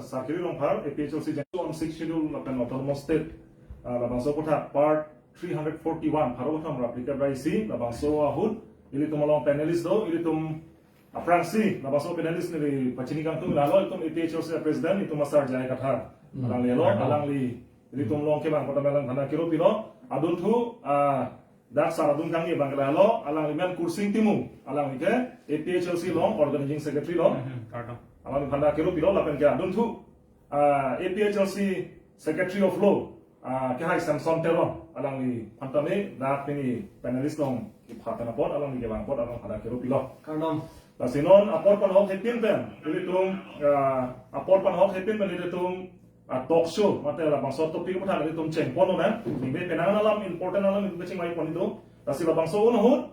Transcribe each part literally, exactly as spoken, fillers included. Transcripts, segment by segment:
Sarkiri Rongphar, A P H L C General on Sixth Schedule lapen Autonomous State, ah, labangso aputhak Part three hundred forty-one, pharo kethom ra applicable isi, labangso ahut, ilitum along panelist do, ilitum aphrangsi, labangso panelist neli pachini kangtung lalo, ilitum A P H L C President, ilitum Sar J I Kathar. Hmm. Alangli lo, Kathar. Alangli, ilitum along kevang kota melang thana kiro pilo, adunthu, ah, dak sar adun kangni abang ke lalo, alangli men Kursing Timung, alangli ke A P H L C along organizing secretary lo. Mhm, kardom. Alangliphan ta kiro pilo lapen ke adunthu, ah, A P H L C Secretary of Law, ah, kehai Samson Teron, alangliphan tame dak pini panelist along kepathan apot, alangli kevang apot, alangliphan ta kiro pilo. Kardom. Lasi non apor panhok hepin pen, ilitum, ah, apor panhok hepin pen ilitum, ah, talk show, mate labangso topic aputhak ilitum chengpon non, ningve penang alam, important alam ilitum kachingvai pon itum. Lasi labangso ahut,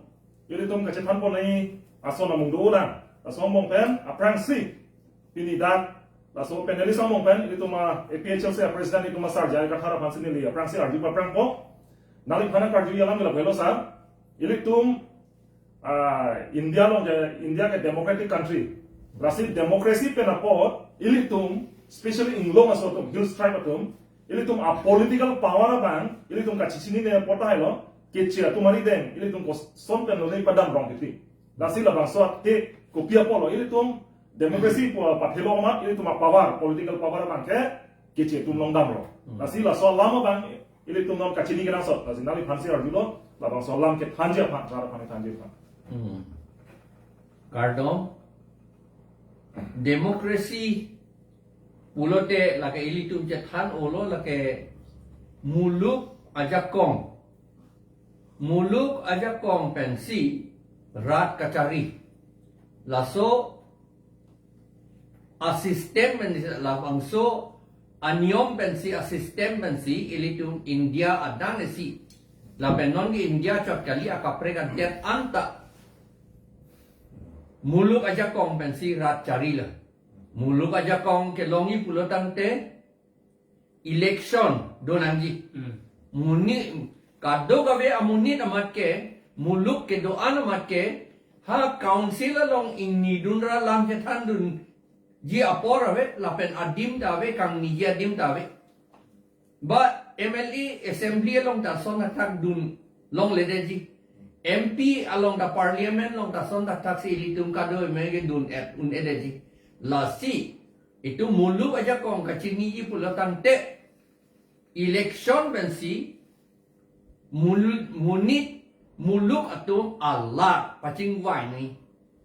ilitum kachethan pon nai ason amung dolang. Laso angbong pen, aphrangsi, pini dak, laso panelist angbong pen, ilitum a-, A P H L C a-President ilitum Sar J I Kathar aphansi neli aphrangsi arju paphrangpo. Nangliphan karju alam ke lapu helo sar. Ilitum, ah, India along ke, India ke democratic country. Lasi democracy pen apot, ilitum, especially inglong aso atum, Hills Tribe atum, ilitum a-political power abang, ilitum kachechinine apot tahai lo, keche atum arideng, ilitum koson pen lone padam rong titi. Lasi labangso athe kopi apot lo, ilitum democracy pu pathelo amat, ilitum a-power, political power abang ke, keche atum along damlo. Hmm. Lasi laso alam abang, ilitum non kachini kenangsot, lasi nangliphansi arjulo, labangso alam kethanji aphan, sar aphan kethanji aphan. Hmm. Kardom. Democracy pulote lake ilitum chethan olo lake muluk ajakong. Muluk ajakong pensi rat kachari. Laso a-system pensi labangso aniyom pensi a-system pensi ilitum India adang isi. Lapen non ke India chot kali akaprek adet anta muluk ajakong pensi rat charilo. Muluk ajakong kelongji pulo tangte election do nangji. Hmm. Monit kadokave amonit amat ke, muluk kedo-an amat ke, ha council along ingnidun ra lam chethandunji apor ave, lapen adim ta ave, kangniji adim ta ave. Ba M L A assembly along ta ason athak dun longledetji. M P along ta parliament along ta ason athak si ilitum kado-an ke dun-et un-edetji. Lasi, itum muluk ajakong kachiniji pulo tangte election pensi mul-, monit muluk atum alar pachingvai nangji.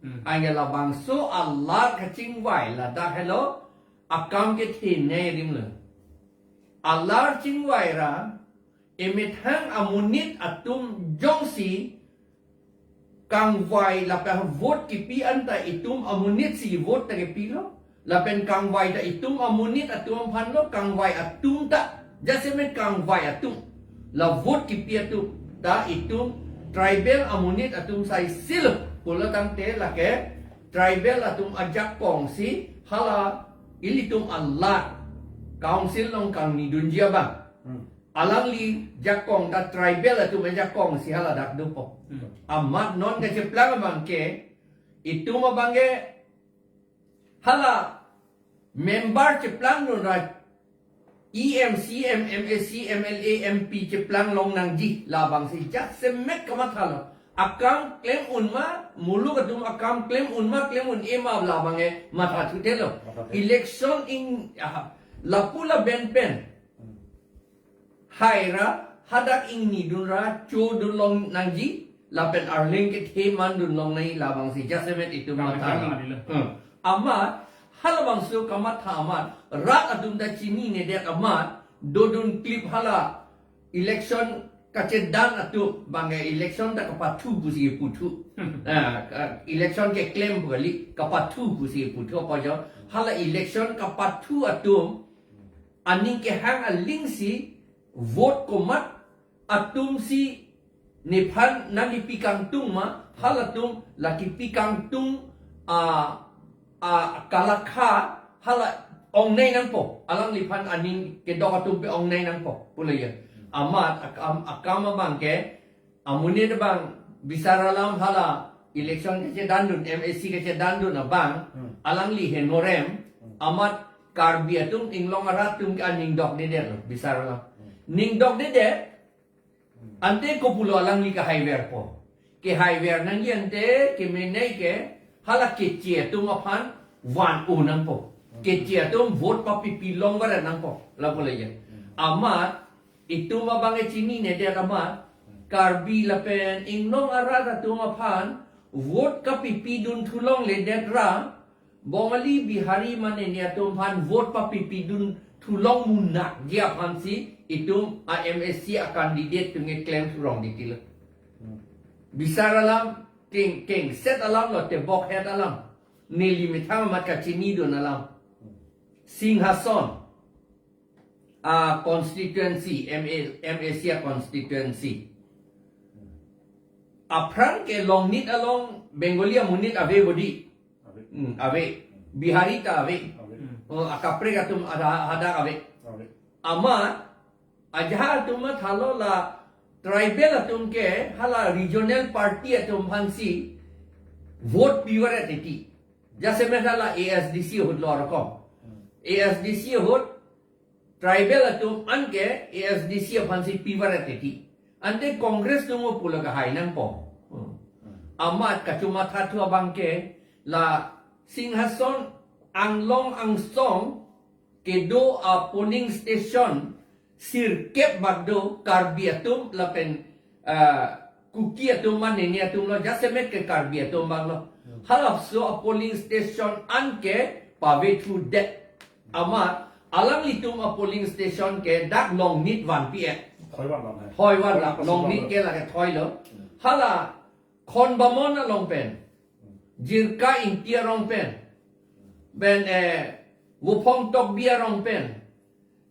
Hmm. Anke labangso alar kachingvai ladak helo akam kethenei arim lo. Alar chingvai ra emethang amonit atum jongsi kangvai lapen vote kipi anta itum amonit si vote ta kipilo. Lapen kangvai ta itum amonit atum aphan lo, kangvai atum ta. Jasemet kangvai atum. La vote kipi atum ta itum tribal amonit atum sai silo. Pulo tangte lake tribal atum ajakong si hala ilitum alar council along kangnidunji abang. Hmm. Alangli jakong ta tribal atum ajakong si hala dak dopo. Hmm. Amat non kacheplang abang ke, itum abang ke hala member cheplangdun ra E M, C M, M A C, M L A, M P cheplang long nangji labang si jasemet kamathalo. Akam klem un ma, muluk atum akam klem un ma, klem un-e ma labang ke matha thuthelo. Matha thuthelo. Election ing, ah, lapu laben pen. Hmm. Hai ra, hadak ingnidun ra chodun long nangji, lapen arleng kethe mandun long nangji labang si jasemet itum matha. Kang kang adilo. Hmm. Amat, halabangso kamatha amat, rat atum ta chininedet amat, dodun klip hala election kachedan atum, bang ke election ta kapathu pusi puthu. Hmm. Ah, ka-, election keklem pu kali, kapathu pusi puthu apa jo. Hala election kapathu atum, aning kehang aling si vote komat atum si nephan nangkipi kangtung ma, halatum la kipi kangtung a, a, kalakha hala ongnei nangpo, alangliphan aning kedok atum pe ongnei nangpo, pulo ya. Amat akam, akam abang ke, amonit abang bisar alam hala election kachedandun, M A C kachedandun abang, Hmm. alangli henorem, Hmm. amat Karbi atum inglong arat atum ke aning dokdedet lo, bisar lo. Ning dokdedet, ante kopulo alangli kehaiverpo. Kehaiver nangji ante kemenei ke hala keche atum aphan van-o nangpo. Keche atum vote papipi longvaret nangpo. Lapu le ya. Amat itum abang ke chininedet amat, Karbi lapen inglong arat atum aphan vote kapipidun thu longledet ra, Bongali, Bihari mane ne atum aphan vote papipidun thu long munak ji aphansi itum a-M A C a-candidate atum ke klem thu rong titi lo. Bisar alam, keng, kengset alam lo, tebokhet alam. Neli methang amat kachinidun alam. Singhason a-constituency, M A, M A C a-constituency. Aphrang ke Longnit along Bengali amonit ave bodi. Ave. Hmm, ave. Bihari ta ave. Ave. Oh, akaprek atum ada, hadak ave. Ave. Amat ajahak atum mathalo la tribal atum ke hala regional party atum aphansi vote pivaret titi. Jasemet hala A S D C ahut lo rokom. A S D C ahut tribal atum anke A S D C aphansi pivaret titi. Ante Congress atum pulo kehai nangpo. Amat kachomatha thu abang ke la Singhason anglong angsong kedo a-polling station sirkep bak do, Karbi atum lapen, ah, Kuki atum mane ne atum lo, jasemet ke Karbi atum abang lo. Halabangso a-polling station anke pavethudet. Amat alanglitum a-polling station ke dak Longnit vanpi-et. Thoi van lang. Thoi van lang. Thoi van Longnit ke lake thoi lo. Hala Khon Bamon along pen, Jirka Ingti arong pen, pen, eh, Vophong Tokbi arong pen,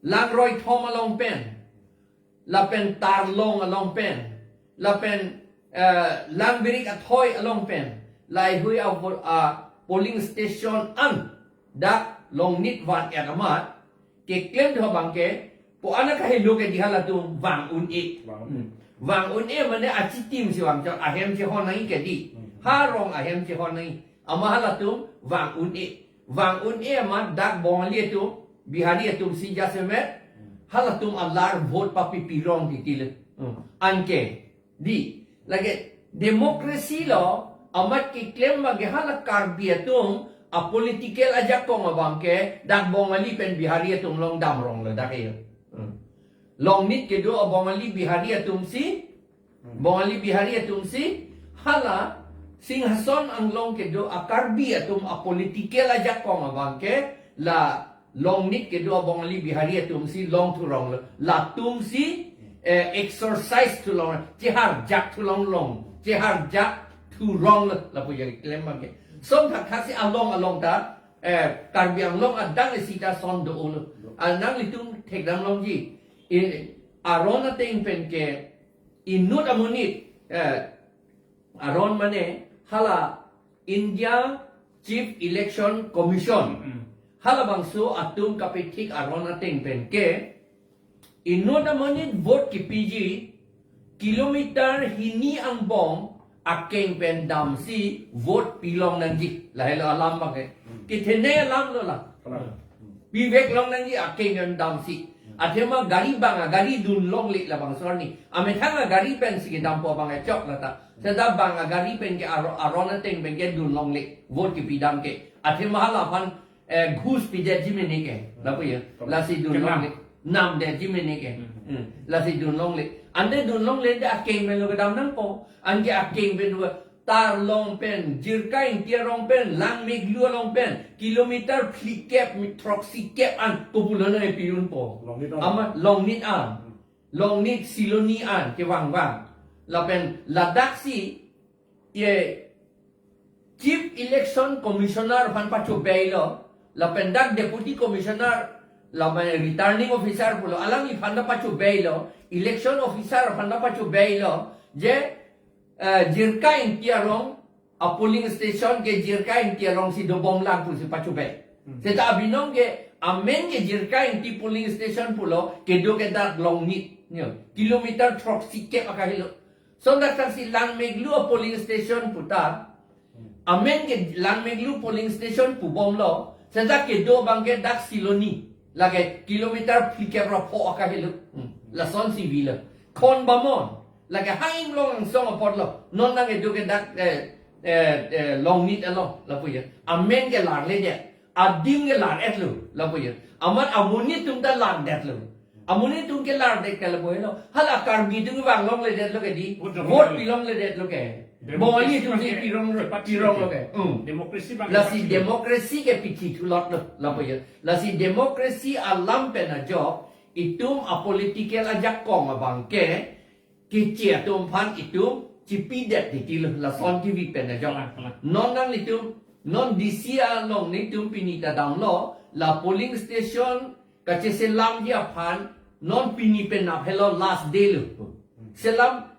Langroithom along pen, lapen Tarlong along pen, lapen, eh, Langbirik Athoi along pen, laheihui a, a-polling station an dak Longnit van-et amat, keklem thu abang ke, po ana kahelo ke di halatum vang-un-e. Vang-un-e. Hmm. Vang-un-e mane achitim si vangchot, ahem chehon nangji ke di. Hmm. Harong ahem chehon nangji. Amat halatum vang-un-e. Vang-un-e amat dak Bongali atum, Bihari atumsi jasemet, hmm, halatum alar vote papipi rong titi le. Hmm. Anke di, lake democracy lo, amat keklem abang ke hala Karbi atum a-political ajakong abang ke dak Bongali pen Bihari atum along dam rong lo dak ke. Hmm. Longnit kedo a-Bongali Bihari atumsi, hmm, Bongali Bihari atumsi, hala Singhason anglong kedo a-Karbi atum a-political ajakong abang ke la Longnit kedo a-Bongali Bihari atumsi long thu rong lo. Latumsi, eh, exercise thu long, cheharjak thu long long, cheharjak thu rong lo, lapu ya keklem abang ke. Son thakthak si along along ta, eh, Karbi Anglong adang isi ta son do-o lo. Anang litum thekdam longji. Eh, aron ateng pen ke inut amonit, eh, aron mane hala India Chief Election Commission. Hmm. Halabangso atum kapethik aron ateng pen ke inut amonit vote kipiji kilometer hini angbong akeng pen damsi vote pilong nangji. Lahelo alam abang ke. Hmm. Kethene alam lo la. Kalang. Pivek long nangji akeng pen damsi. Athema gari bang, gari dun longle labangso arni. Amethang gari pensi kedampo abang chok lata. Seta bang gari pen ke aro-, aron ateng pen ke dun longle. Vote kipidam ke. Athema hala aphan, eh, ghus pidetji mene ke. Lapu ya. Lasi dun longle. Kenam. Namdetji mene ke. Hmm. Hmm. Lasi dun longle. Ante dun longle de akeng pen lo kedam nangpo. Anke akeng pen lo Tarlong pen, Jirka Ingti arong pen, Langmeklu along pen, kilometer phlikep, mi-, throksikep an, kopulo nangpi-unpo. Longnit an. Amat Longnit an. Hmm. Longnit Siloni an, kevang vang. Lapen ladaksi, ye Chief Election Commissioner aphan pachobei lo, lapen dak Deputy Commissioner, lapen Returning Officer pulo, alangliphan ta pachobei lo, Election Officer aphan ta pachobei lo, je eh, Jirka Ingti arong a-polling station ke Jirka Ingti arongsi dobom lang pusi pachobei. Hmm. Seta abinong ke amen ke Jirka Ingti polling station pulo kedo ke dak Longnit. Nyo, kilometer throksikep akahelo. Son dak taksi Langmeklu a-polling station puta. Hmm. Amen ke Langmeklu polling station pubomlo. Seta kedo abangke dak Siloni, lake kilometer phlikep ra pho akahelo. Hmm. Lason si vilo. Khon Bamon, lake ha Inglong angsong apotlo. Non nangkedo ke dak, eh, eh, eh, Longnit along, lapu ya. Amen ke larledet. Adim ke lar-etlo, lapu ya. Amat amonit atum ta lardetlo. Amonit atum ke lardet ke lapu helo. Hala Karbi atum vang longledetlo ke di. Vote Vote longledetlo. Pilongledetlo ke. Democracy Bongali atum abang si ke pirong, cepat pironglo cepat. Ke. Hmm. Democracy abang Lasi cepat cepat. Democracy ke pithi thulotlo, lapu ya. Lasi democracy alam pen ajok, itum a-political ajakong abangke, keche atum aphan itum chipidet titilo, lason kevi pen ajok. Kalang, kalang. Non nanglitum, non D C along netum pini ta damlo, la polling station kacheselamji aphan, non pini penap helo last day lo. Selam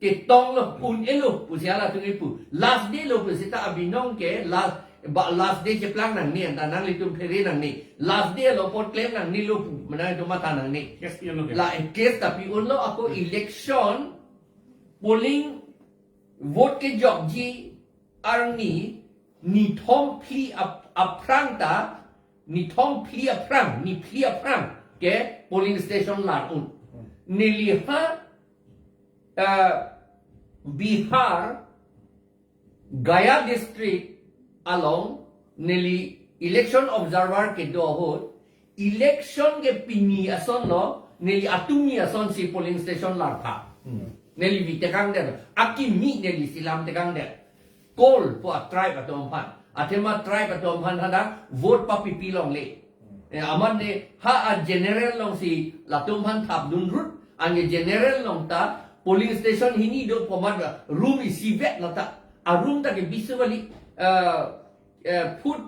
ketonglo, un-elo, pusi halatum kipu. Last day lo, pusi ta abinong ke, last, ba, last day cheplang nangne, anta nanglitum phere nangne. Last day lo apot klem nangnelo pu, mane itum matha nangne. Case pi-unlo ke? La, eh, case ta pi-unlo, ako election, polling, vote kejokji arni, nithom phli ap-, aphrang ta, nithom phli aphrang, ni phli aphrang ke polling station lar-un. Neli ha, eh, Bihar, Gaya district along neli election observer kedo ahut, election ke pini asonlo, neli atumi asonsi polling station lartha. Hmm. Neli vi tekangdet, akimi neli selam tekangdet. Kol pu a-tribe atum aphan. Athema tribe atum aphan hadak vote papipi longle. Eh, amat ne ha a-general alongsi latum aphan thapdun rut, anke general along ta polling station hini do pu amat room isivet lata. A-room ta ke bisu kali, eh, eh, foot,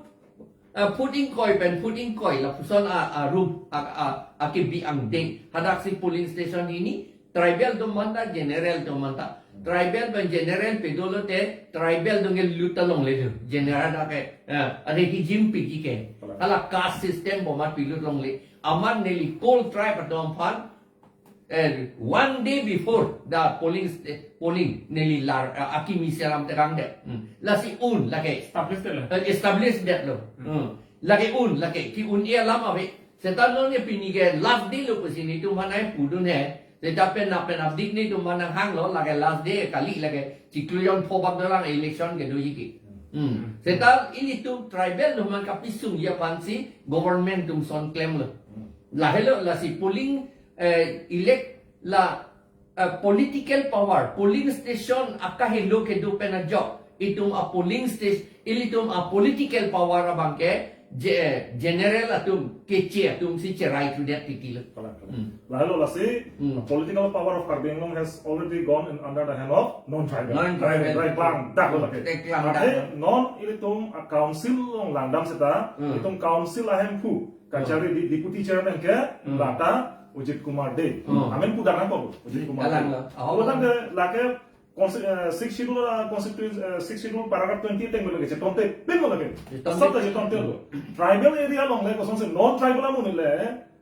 eh, foot ingkoi pen foot ingkoi lapuson a, a-room, a, a, akebi angdeng. Hadaksi polling station hini, tribal atum aphan ta, general atum aphan ta. Tribal pen general pedolote, tribal atum ke lut ta longledet. General ta ke, eh, ade hijim piji ke. Hala caste system pu amat pilut longle. Amat neli Kol tribe atum aphan, eh, one day before the polling sta-, polling neli lar, eh, akimi selam tekangdet. Hmm. Lasi un, lake. Establish detlo. Eh, establish detlo. Hmm. Hmm. Lake un, lake. Ke-un-e alam ave. Seta non ke pini ke last day lo pusi netum aphan nangpudun he. Seta penap penapdik netum aphan nanghanglo, lake last day kali, lake chiklo jon pho bak dolang election kedoji ke. Hmm. Seta ilitum tribal atum aphan kapisungji aphansi government atum son klemlo. Hmm. Lahelo lasi polling, eh, elect la, eh, political power, polling station akahelo kedo pen ajok, itum a-polling station, ilitum a-political power abangke, je-, general atum, keche atumsi cherai thudet titilo. Kalang, kalang. Hmm. Lahelo lasi, Hmm. political power of Karbi Anglong has already gone in under the hand of non-tribal. Non-tribal. Rai, rai, bang, dak Hmm. lake. Tek lang Ate dak. Non ilitum a-council along langdam seta, Hmm. itum council ahemphu, kachari Hmm. di deputy chairman ke, Hmm. lata Ajit Kumar Dey. Hmm. Amen pudak nangkok, Ajit Kumar Kalang Dey. Lo. Ahok. Pudak de lake Consti-, eh, Sixth Schedule, eh, Constitution, eh, Sixth Schedule paragraph twenty teng melo ke, chetonte, pin melo ke. Chetonte. Asap ta chetonte lo. Tribal area along le kosonsi non-tribal amonit le,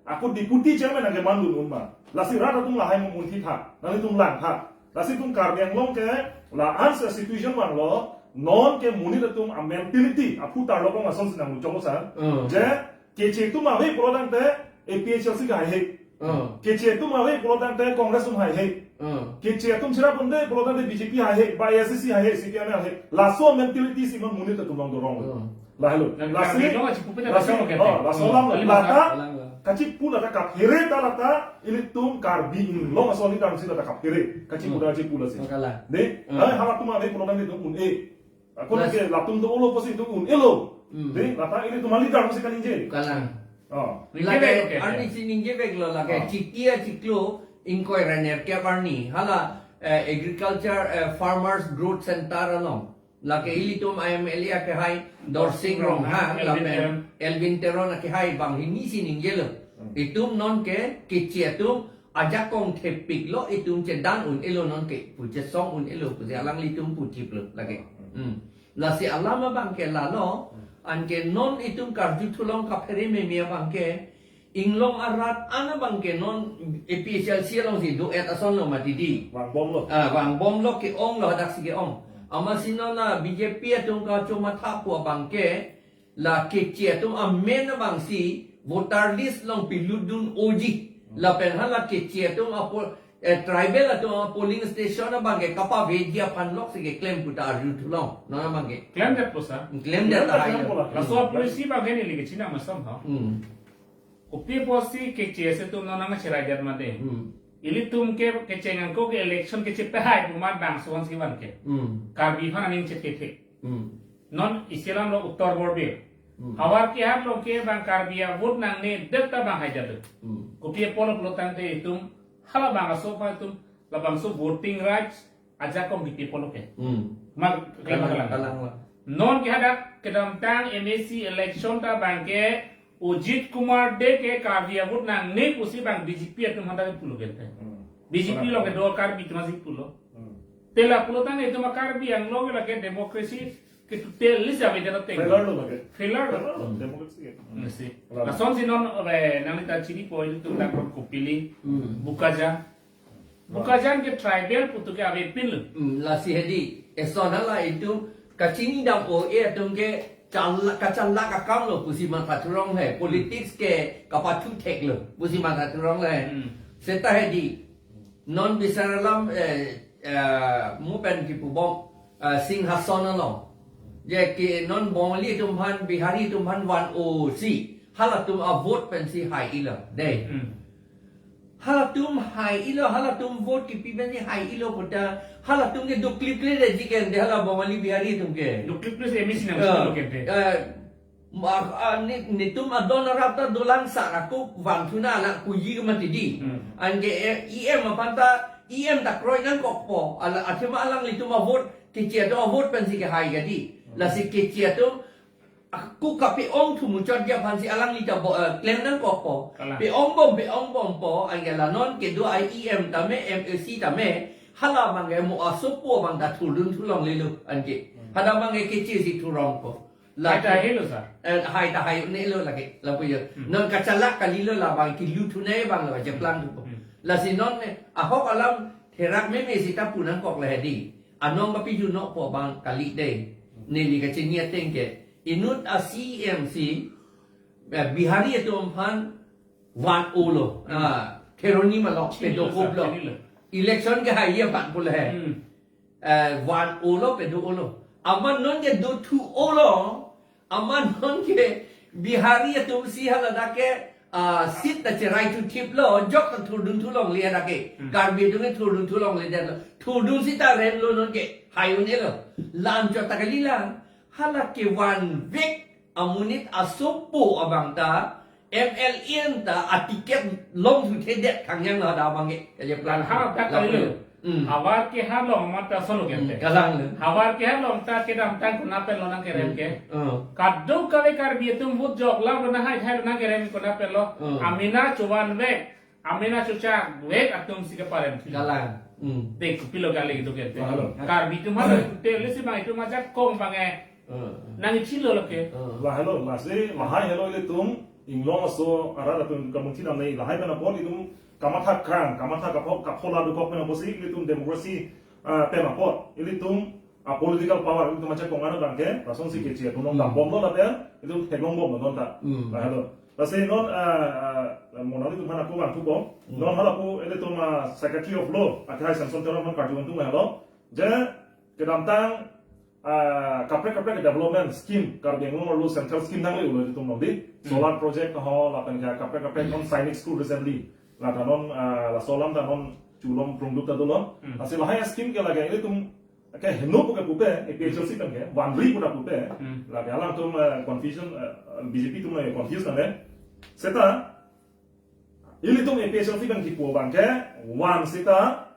ako deputy chairman nangkemandun un ma. Lasi rat atum lahai mo munthi tha, nanglitum langtha. Lasi itum Karbi Anglong ke, la-an si situation vanglo, non ke monit atum a-mentality, aphu tarlokong asonsi nangmuchong sa. Hmm. Je, keche atum ave pulotangte, A P H L C ke haihe. Hmm. Keche atum ave pulotangte Congress atum haihe. Hmm. Keche atum chiraponde pulotangte B J P haihe, ba A I C C haihe, C P I M haihe. Laso mentality si non monit atum along dorong. Hmm. Lahelo. Nang Lasi, Karbi Anglong achipupe ta lasi, kasong ke oh, te. Laso Hmm. alam Kali lata, maka. Kalang lo. Kachipu lata kaphere ta lata, ilitum Karbi Anglong aso ni tangsi lata kaphere. Kachipu Hmm. ta kachipu lasi. Makalang. Dei, Hmm. hai halatum ave pulotangte itum un-e. Ako Las- lake latum do-olo pusi itum un-elo. Hmm. Dei, lata ilitum a-leader pusi kaningje. Kalang. Oh. Ningje Lake, vek, oke, oke. Arnisi ningjeveklo, lake, Oh. chiti achiklo, ingkoi ra nerkep arni. Hala, eh, agriculture, eh, farmers growth center along. Lake ilitum M L A akehai, Dorsing Ronghang, Elwin lapen Teron. Elwin Teron akehai bang hini si ningjelo. Hmm. Itum non ke, keche atum, ajakong thepiklo itum chedan un-elo non ke, pu chesong un-elo, pusi alanglitum puthiplo, lake. Hmm. Lasi alam abangke lalo, Hmm. anke non itum karju thulong kaphere meme abangke, Inglong arat an abangke non A P H L C alongsi do-et asonlo mati di. Vangbomlo. Ah, vangbomlo ke-onglo hadaksi ke-ong. Amatsi non a B J P atum kachomatha pu abangke, La Keche atum amen abangsi voter list along pilutdun oji. Lapen hala Keche atum apo, eh, tribal atum a polling station abangke kapaveji aphan loksi keklem pu ta arjuthu long. Non abangke. Klemdet po sir. Klemdet ta Klemdet hai po lo. Laso a policy abangke neli kachinam asam ha. Hmm. Kopi apotsi Keche ase atum non nangcheraidet mati. Hmm. Ilitum ke kecheng angko ke election kechepahai pu amat bangso-ansi van ke. Hmm. Karbi aphan aning chet kethe. Hmm. Non isi alam lo Uttar Borbil. Hmm. Howraghat along ke bang Karbi a vote nangnedet ta bang haidetlo. Hmm. Kopi apotlo pulotangte itum halabangso aphan itum labangso voting rights ajakong kipi apotlo ke. Hmm. Mak Kalang, kalang. Kalang la. Non ke hadak kedamtang M A C election ta abangke Ajit Kumar Dey ke Karbi a vote nangne pusi bang B J P atum hadak pulo ke te. Hmm. B J P Kalang. Along kedo Karbi atum si pulo. Hmm. Te la pulotangte itum a Karbi Anglong lake democracy ke totally si avedet ateng. Failure lo lake. Failure lo. Failure lo, democracy ke. Hmm. Nasi. Kalang. Lasonsi non, eh, nangli ta chinipo itum dak Kopili, Hmm. Bokajan. Bokajan ke tribal putu ke avepinlo. Hmm, lasi hedi. Eson hala itum kachinidam o-e atum ke chala-, kachalak akamlo pusi matha thurong he. Politics ke kapathu theklo pusi matha thurong le. Hmm. Seta hedi. Non bisar alam, eh, eh, mo pen kipubom, eh, Singhason along. Je ke non Bongali atum aphan, Bihari atum aphan van-o si halatum a vote pensi hai-ilo. Dei. Hmm. Halatum hai-ilo, halatum vote kipi pensi hai-ilo puta, halatum ke doklipkledetji kente, hala Bongali Bihari atum ke. Doklipkle si M A C nang Eh, silo kente. Eh, ma-, ah, ni-, nitum adon arap ta dolang sa ra kup vangthu na alang kuji ke mati di. Hmm. Anke, eh, E M aphan ta, E M ta kroi nangkokpo, ala, athema alanglitum a vote, Keche atum a vote pensi kehai ke di. Hmm. Lasi Keche atum, ah, ku kape-ong thu muchotji aphansi alangli ta bo, eh, klem nangkokpo. Kalang. Pe-ongbom, pe-ongbompo, anke la non kedo I E M tame, M A C tame, hala abangke mo asopo abang ta thurdun thulonglelo, anke. Hmm. Hadak abangke Keche si thurongpo. La hai ta hailo, sir. Eh, hai ta hai-un-elo lake, lapu yo. Hmm. Non kachalak kalilo labang kilu thunei abang lo, jeplang thupo. Hmm. Lasi non ne, ahok alam therak meme sita pu nangkok le hedi. Anong kapidunokpo abang kali dei. Neli kachini ateng ke. Inut a C E M si, eh, Bihari atum aphan van-olo. Hmm. Ah, Kheroni malok, Chini lo, sir, pedokoplo. Chini lo. Election ke hai ye van-olo he. Hmm. Eh, van-olo, pedo-olo. Amat non ke dothu-olo. Amat non ke Bihari atum si haladak ke, ah, seat ta cherai thu thiplo, jok ta thurdun thulongle dak ke. Hmm. Karbi atum ke thurdun thulongledetlo. Thurdun sita remlo non ke. Hai-un-elo. Lam chot ta kalilang. Hala ke vanvek amonit asopo abang ta M L A ta a ticket longthuthedet khangyang lo hadak abangke. Kejeplang. Ha, dak lapu kalilo. Hmm. Havar ke halong amat ta solo Hmm, kente. Kalanglo. Havar ke halong ta kedamtang konat penlo nangkerem ke. Hmm. Kadokave Karbi atum vote jok lam lo nang hai hai lo nangkerem konat penlo. Hmm. Amena chovanvek. Amena chochakvek atum si keparem. Kalang. Hmm. Dei kopilo kali kedo kente. Kalang. Karbi atum hala totally si bang itum ajakong abangke. Hmm. Nangchilo lake. Hmm. Lahelo, lasi, lahai helo ilitum, inglong aso, arat atum kamunthi namnei, lahai pen apot ilitum, kamatha kang, kamatha kapho-, kaphola dokok pen apotsi, ilitum democracy, ah, pen apot, ilitum, ah, political power, ilitum ajakong anat abangke, lasonsi Hmm. Keche atum Hmm. dambomlo lapen, ilitum theklongbomlo non ta. Hmm. Lahelo. Lasi non, ah, ah, mo nanglitum aphan ako vangthupo, Hmm. non halapu, ilitum, ah, Secretary of Law, akhai Samson Teron aphan karju vangthu lahelo, je, kedamtang, ah, kaprek kaprek development scheme, Karbi Anglong arlo central scheme nangle-olo itum along di. Hmm. Solar project ho, lapen ke kaprek kaprek non Sainik School recently. La ta non, ah, laso alam ta non chulom prungduk ta dolo. Hmm. Lasi lahai scheme ke lake ilitum ke heno pu ke pupe, A P H L C pen ke, vanri pu ta pupe. Hmm. Lake alangtum, ah, confusion, ah, B J P atum la confuse nang dei. Seta, ilitum A P H L C pen kipu abangke, van sita,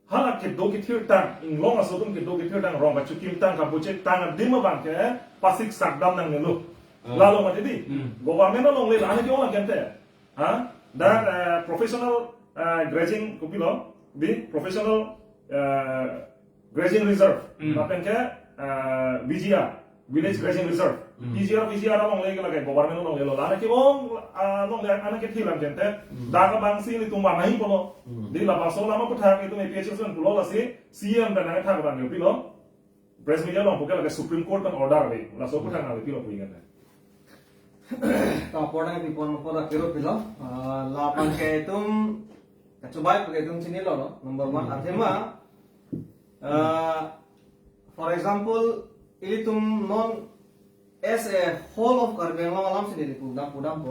hala kedo kethirtang, inglong aso atum kedo kethirtang, rong kachekimtang, kabuchek tang adim abangke, pasik sakdam nangnelo. Ah. Lalo mati di. Hmm. Government alongle la, ane ke-ong kente. Ha? Dak, eh, professional, eh, grazing, kopilo, di professional, eh, grazing reserve. Hmm. Lapen ke, eh, V G R. Village Grazing Reserve. Hmm. P G R, V G R alongle ke lake government alonglelo. La ane ke-ong, ah, alongle ane kethilang kente. Hmm. Dak abangsi ilitum van nangji pulo. Hmm. Di labangso alam aphuthak itum A P H L C pen pulo lasi C M pen nangkethak abang yo pilo. Press media along puke lake Supreme Court pen order ave. Laso aphuthak Hmm. nangpilo pu ingkente. Ta porang pipon poda kiro pilo. Ah, lapen ke itum kachobai pu ke itum chinilo lo. Number one, athema, ah, for example, ilitum non as a whole of Karbi Anglong alam sini pudam pudampo.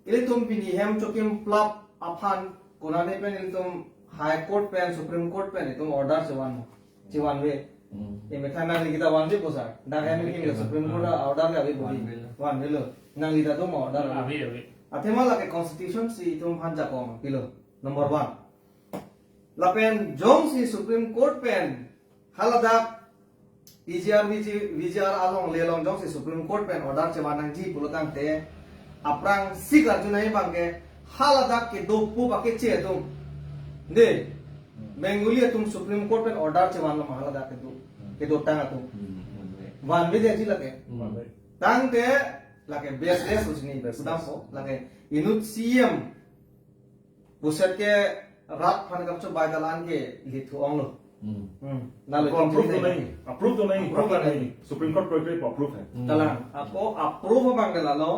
Ilitum pini hem chokim plap aphan konane pen ilitum High Court pen, Supreme Court pen itum order chevan, chevanve. Hmm. Emethang nangli kita vanve po sir. Dak hem kim ke Supreme Court a order ke ave po. Vanve lo. Vanve lo. Nangli ta do ma order. Ave, ave. Athema lake constitution si itum aphan jakong pilo. Number one. Lapen jongsi Supreme Court pen haladak P G R, V G, V G R alongle along jongsi Supreme Court pen order chevan nangji pulo tangte, aphrangsi karju nangji abang ke haladak kedo pu pakeche atum. De, Bengali atum Supreme Court pen order chevanlo ma haladak kedo, kedotang atum. Hmm, hmm, hmm. Vanve detji lake. Hmm. Tangte lake baseless lo sini, baseless. Pudampo, lake inut C M puset ke rat aphan kapchobai ta la-an ke lithu onglo. Hmm. Hmm. Lalo approve to nahi, approve to nahi, approve to nahi. Supreme Court koi koi approve hai. Hmm. Kalang, ako approve abang ke lalo,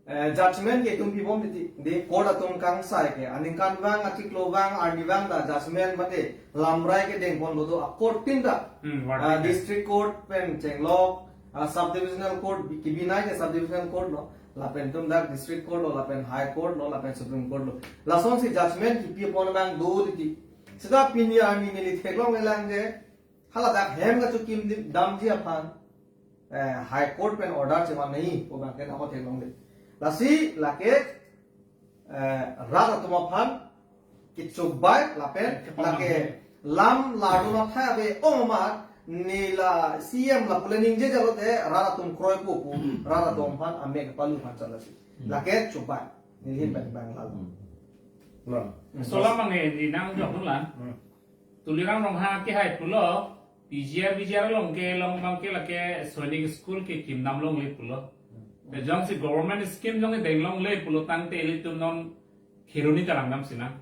eh, judgment ke itum pibom di, di court atum kangsai ke. Aningkanvang, achiklovang, arnivang ta judgment mate lamrai kedengpon bodo a court tin ta. Hmm, ah, warning. District court pen chenglok, ah, sub divisional court, bi-, kibinai ke sub divisional court lo. Lapen itum dak district court lo, lapen high court lo, lapen Supreme Court lo. Lasonsi judgment kipipon abang do titi. Seta pini arni neli theklonglelang je, haladak hem kachokim di-, damji aphan, eh, High Court pen order chevan nangji pu abang ke nangko theklongle. Lasi lake, eh, rat atum aphan kechobai lapen lake lam ladun athai ave ong amat neli la C M lapu le ningje jalo te rat atum kroipo pu, rat atum aphan amek palu aphan chala si. Hmm. Lake chobai. Neli hin pen bang lalu. Hmm. Laso alam abang ke di nang jok dun lang. Hmm. Tuliram Ronghang kehai pulo, P G R, V G R along ke long abang ke lake Sainik School kekim damlongle pulo. Te jongsi government scheme jong deng longle pulo tangte ilitum non Kheroni ta langdam sinang.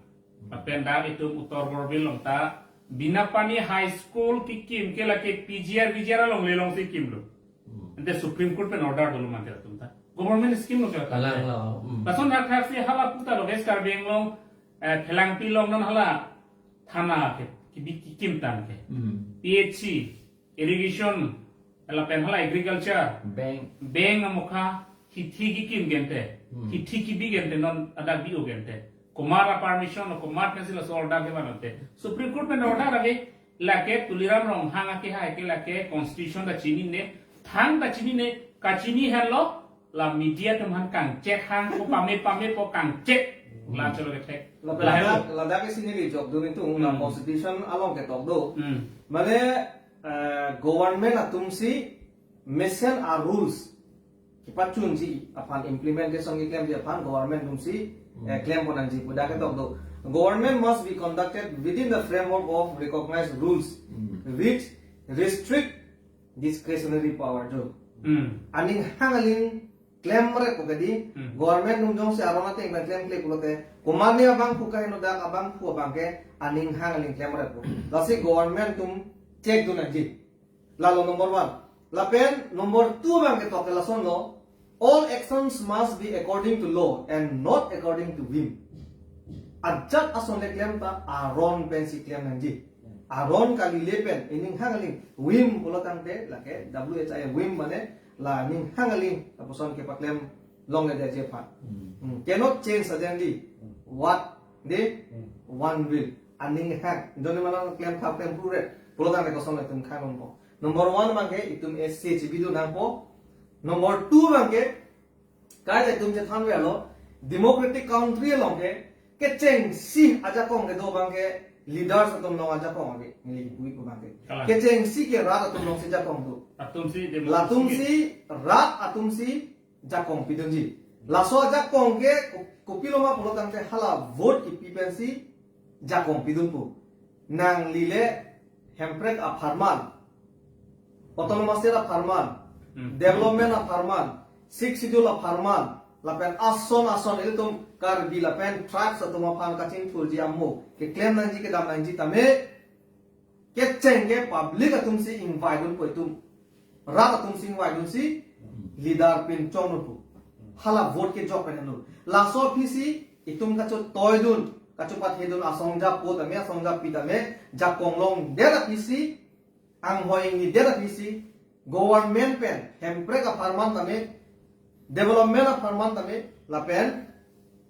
Lapen dak itum Uttar Borbil along ta Binapani High School kekim ke lake P G R, V G R alongle alongsi kimlo. Hmm. Ante Supreme Court pen order dolo mate atum ta. Government scheme lo ke ta. Kalang lo. Hmm. Lason hakthaksi hala puta lo West Karbi Anglong, eh, Phelangpi along non hala thana ke, kibi kekim tang ke. Hmm. P H C, irrigation, lapen hala agriculture, bank. Bank amokha, hithi kekim gente, hmm, hithi kibi gente non adak bi-o gente. Komat a-permission, komat pensi laso order kevan ante. Supreme Court pen order ave, lake Tuliram Ronghang akehai ke lake constitution ta chinine, thang ta chinine, kachini henlo, la media atum aphan kangchek hang ko pame pame ko kangchek. Hmm. La cholo kethek. La, la, ladak, ladak isi neli jok dun itum la, hmm, constitution along ketok do. Hmm. Mane, eh, government atumsi mesen a-rules kepachunji aphan, implementation keklemji aphan government atumsi, hmm, eh, klempon nangji pu dak ketok do. Government must be conducted within the framework of recognized rules, hmm, which restrict discretionary power jo. Hmm. Aning hang aling klemrep pu kedi, hmm, government atum jongsi aron ateng pen klemkle pulote, komatne abangphu kaheno dak abangphu abang ke aning hang aling klemrep pu. Lasi government atum check dun nangji. Lalo number one. Lapen number two abang ketok ke lasonlo, all actions must be according to law and not according to whim. Ajat ason le klem ta aron pensi klem nangji. Aron kalile pen, aning hang aling, whim pulo tangte, lake, W H I M, whim mane, la aning hang aling, lapuson kepaklem longle detji aphan. Hmm. Hmm. Cannot change suddenly. Hmm. What the, hmm, one will. Aning hang. Joni mana klem thap klem pure. Pulo tangte koson le itum khan longpo. Number one abang ke, itum S C H B do nangpo. Number two abang ke, kaita itum chethan avelo, democratic country along ke, kechengsi ajakong kedo abang ke, leaders atum along ajakong ave, neli kipu pu abang ke. Kalang. Kechengsi ke rat atum alongsi jakong do. Atumsi democracy. Latumsi, rat atumsi jakong pidunji. Laso ajakong ke, ko-, kopiloma pulo tangte hala vote kipi pensi jakong pidunpo. Nangli le hemprek apharman, autonomous state apharman, hmm, development apharman, Sixth Schedule apharman, lapen ason ason ilitum Karbi lapen tribes atum aphan kachingthurji amo keklem nangji kedam nangji tame, kecheng ke public atumsi ingvaidunpo itum. Rat atumsi ingvaidunsi leader pinchongdunpo. Hala vote kejok pen henlo. Laso aphisi itum kachetoidun, kachepathe dun asongja po tame, asongja pi tame, jakong longdet aphisi, anghoi ingnidet aphisi, government pen Hemprek apharman tame, development apharman tame, lapen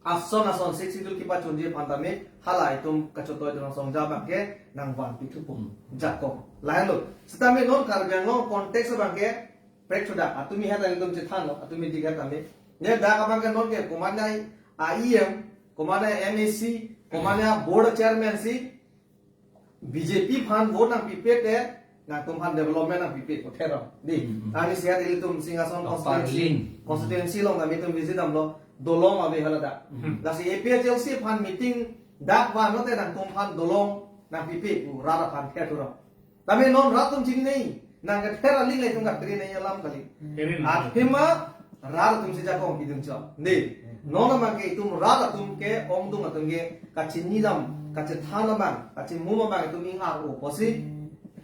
ason ason Sixth Schedule kepachunji aphan tame, hala itum kachetoidun asongja abangke nangvanpi thupo. Hmm. Jakong. Lahenlo. Setame non Karbi Anglong context abangke prek thudak. Atumi het atum chethanlo, atumi dik het tame. Ne dak abangke non ke komatne a-E M, komatne M A C, komatne board chairman si, B J P aphan vote nangpipe te, nangtum aphan development nangpipe pu thero. Dei, Hmm. ani sehat ilitum Singhason Doctor constituency, Lin. constituency along kami tum visit damlo, dolong ave haladak. Hmm. Lasi A P H L C aphan meeting dak vanlo te nangtum aphan dolong nangpipe pu rat aphan thero. Tame non rat atum chini nai, nang kether aling le itum kapiri nai alam kali. Kiri nai. Athema rat atum si jakong pidun chok. Dei, non abangke itum rat atum ke ongdung atum ke kachinidam, kachethan abang, kachimum abang itum ing-ar-o pusi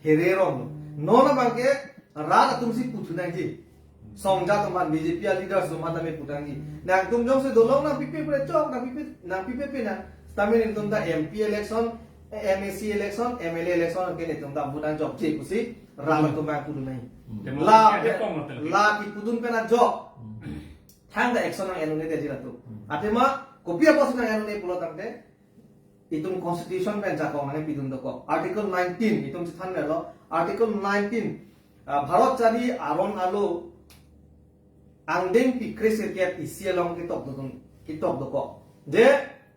here rong. Non abangke rat atum si puthu nangji. Songja atum aphan, B J P a leaders atum aphan tame putangji. Nangtum jongsi dolong nangpipe pu le chok, nangpipe, nangpipe pe nang. Setame netum ta M P election, M A C election, M L A election ke netum ta vote nangjokje pusi rat Hmm. atum abang pudun nai. Hmm. Democracy La, ada kong hotel. la kepudun pen ajok. Hmm. Thangta action nang-en un-edetji latum. Hmm. Athema kopi apotsi nang-en un-e pulo tangte, itum constitution pen jakong nangpidun dokok. Article nineteen, itum chethan melo. Article nineteen, ah, Bharat chari aron alo angdengpi kresirkep isi along ketok dodun, ketok dokok. Je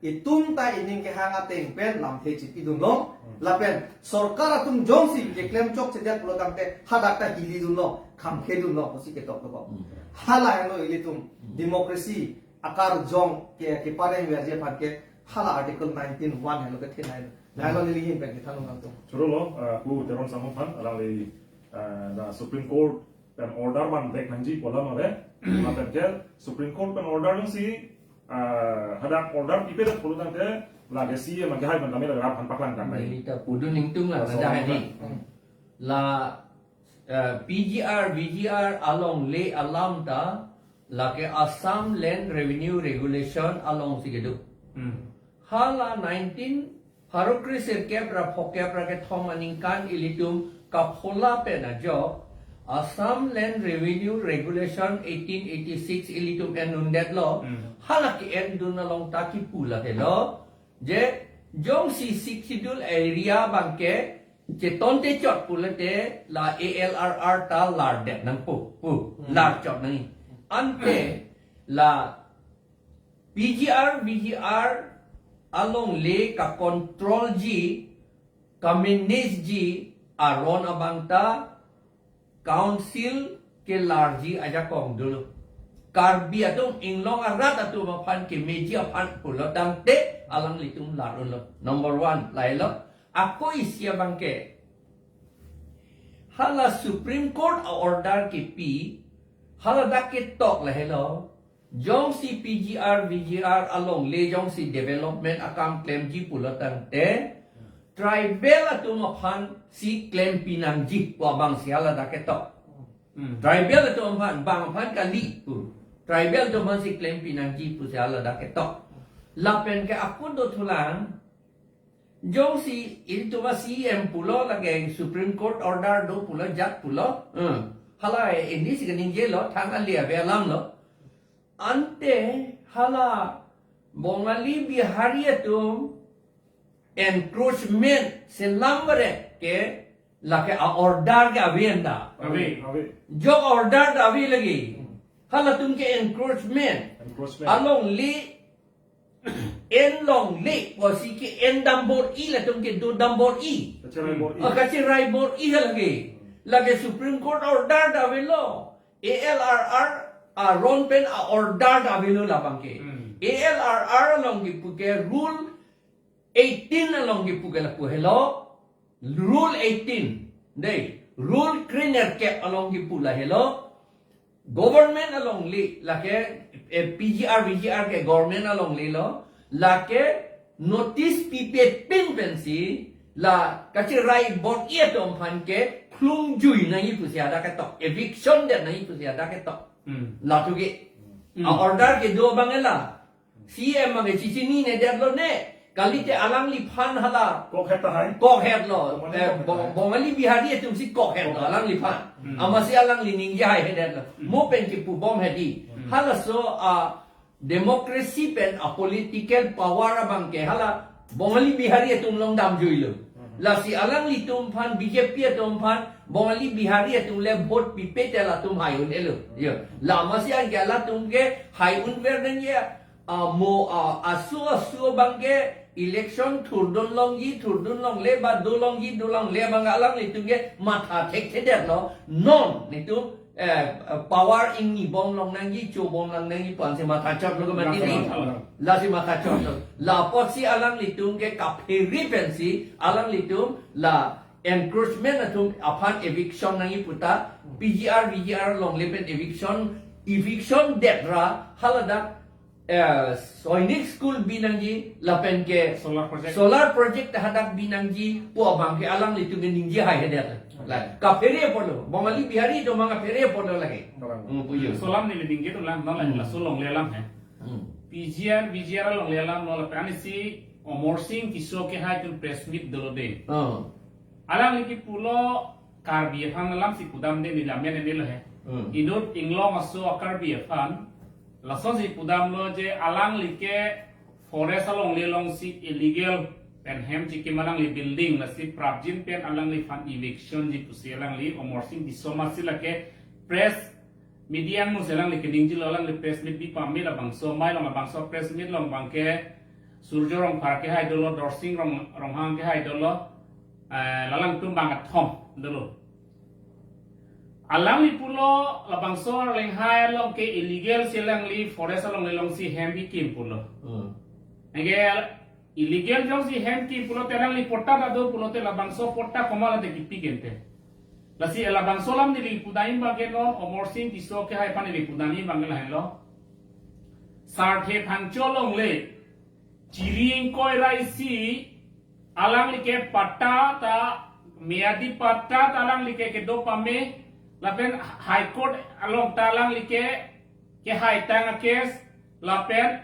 itum ta ining kehang ateng pen lamthe chipidunlong. Hmm. Lapen sorkar atum jongsi keklem chokchedet pulo tangte hadak ta hilidunlong, khamkhedunlong pusi ketok dokok. Hmm. Hala henlo ilitum Hmm. democracy akarjong ke, kepareng verji aphan ke hala Article nineteen one henlo kethenei. Hmm. Lahenlo neli ahin pen kethan nangtum. Chorolo, ah, Pu Teron Sangho aphan, alangli, ah, the Supreme Court pen order van vek nangji pu alam ave. Lapen ke Supreme Court pen order nangsi, ah, hadak order pipedet pulo tangte lake C M ke hai pen tame lake rat aphan paklang tang nai. Neli ta pudun ingtung la, Laso nada hai ni. Hmm. La, eh, P G R, V G R alongle alam ta lake Assam Land Revenue Regulation alongsi kedo. Hmm. Hala nineteen pharo kresirkep ra phokep ra kethom aningkan ilitum kaphola pen ajok Assam Land Revenue Regulation eighteen eighty-six ilitum en-undetlo. Hmm. Hala ke-endun along ta kipu lahelo. Je jongsi Sixth Schedule area abangke cheton te chot pulote la A L R R ta lardet nangpo. Pu, Hmm. lar chot nangji. Ante la P G R, V G R alongle ka-control ji, ka-manage ji aron abang ta council kelarji ajakong dolo. Karbi atum inglong arat atum aphan kemeji aphan pulo tangte alanglitum lar unlo. Number one, lahelo. Ako isi abangke, hala Supreme Court a-order kepi, haladak ketok lahelo. Jongsi P G R, V G R alongle jongsi development akam klemji pulo tangte, tribal atum aphan si klempi nangji pu abang si haladak ketok. Hmm. Tribal atum aphan, bang aphan kali pu. Tribal atum aphan si klempi nangji pusi haladak ketok. Lapen ke ako dothulang, jongsi ilitum a-C M pulo lake Supreme Court order do pulo jat pulo. Hmm. Hala ini si kaningjelo, thang ali ave alamlo. Ante hala Bongali Bihari atum encroachment selam beret ke lake a-order ke ave anda. Ave. Ave. Jok order ta ave lagi. Hmm. Halatum ke encroachment. Encroachment. Alongle, en longle, pusi ke-en dambor-i, latum kedo dambor-i. Kacherai bor-i. Ah, kacherai bor-i lagi. Lake Supreme Court order ta avelo. A L R R aron pen a-order ta avelo labangke. Hmm. A L R R along kipu ke rule eighteen along kipu ke lapu helo. Rule eighteen. Dei, rule krenerkep along kipu lahelo. Government alongle, lake, eh, P G R, V G R ke government alonglelo. Lake notice pipe pin pensi, la kacherai bor-i atum aphan ke klungjui nangji pusi hadak ketok. Eviction det nangji pusi hadak ketok. Hmm. Lathu ke. Hmm. A-order kedo abang ela. C M abang ke chichinine detlo ne. Kalite alangliphan hala. Kokhet tahai. Kokhetlo. Bongali Eh, Bong- Bongali Bihari atumsi kokhetlo Kokhet. alangliphan. Hmm. Amatsi alangli ningje haihedetlo. Hmm. Mo pen kipubom hedi. Hmm. Halaso a democracy pen a political power abang ke hala Bongali Bihari atum along damjuilo. Hmm. Lasi alanglitum aphan B J P atum aphan Bongali Bihari atum le vote pipe te latum hai un-elo. Yo. La amatsi anke latum ke hai unver nangji, ah, mo, ah, aso aso abang ke election thurdun longji, thurdun longle ba do longji, do longle abang alanglitum ke matha thekthedetlo. Non netum, eh, power ingni bom long nangji, cho bom long nangji pu ansi matha chotlo ke mati ni. Matha chotlo. Lasi matha chotlo. La apotsi alanglitum ke kaphere pensi alanglitum la encroachment atum aphan eviction nangji puta, P G R, V G R longle pen eviction, eviction detra haladak, eh, Sainik School bi nangji, lapen ke Solar project. Solar project hadak bi nangji pu abang ke alanglitum ke ningje haihedet. Okay. La, kaphere apotlo, Bongali Bihari atum abang kaphere apotlo lake. Orang. Hmm, puyo. Solam neli ningjetunlang, non la, Hmm. laso longle alam he. Hmm. P G R, V G R longle alam, non lapen anisi Amarsing Tisso kehai atum press meet dolo de. Oh. Alangli kipulo Karbi aphan alamsi pudamde, neli amen enelo he. Hmm. Inut inglong aso a Karbi aphan lasonsi pudamlo je alangli ke forest alongle alongsi illegal pen hem chikim alangli building lasi prapjin pen alangliphan eviction ji pusi alangli Amarsing Tisso amatsi lake press media angno si alangli keningjelo, alangli press meet bi pame, labangso amei along, labangso press meet along abang ke Surjo Rongphar kehai dolo, Dorsing Rong, Ronghang kehai dolo, eh, la alangtum abang kethom dolo. Alangli pulo labangso Ringhai along ke illegal si alangli forest alongle alongsi hem kikim pulo. Hmm. Anke illegal jongsi hem kikim pulote alangli patta ta do pulote labangso patta komat ante kipi ke ante. Lasi labangso alam neli pudamji abang ke non Amarsing Tisso kehai aphan neli pudamji abang ke lahenlo. Sarthe Phangcho alongle Chiri ingkoi ra isi alangli ke patta ta, miyadi patta ta alangli ke kedo pame, lapen High Court along ta alangli ke kehaitang a case, lapen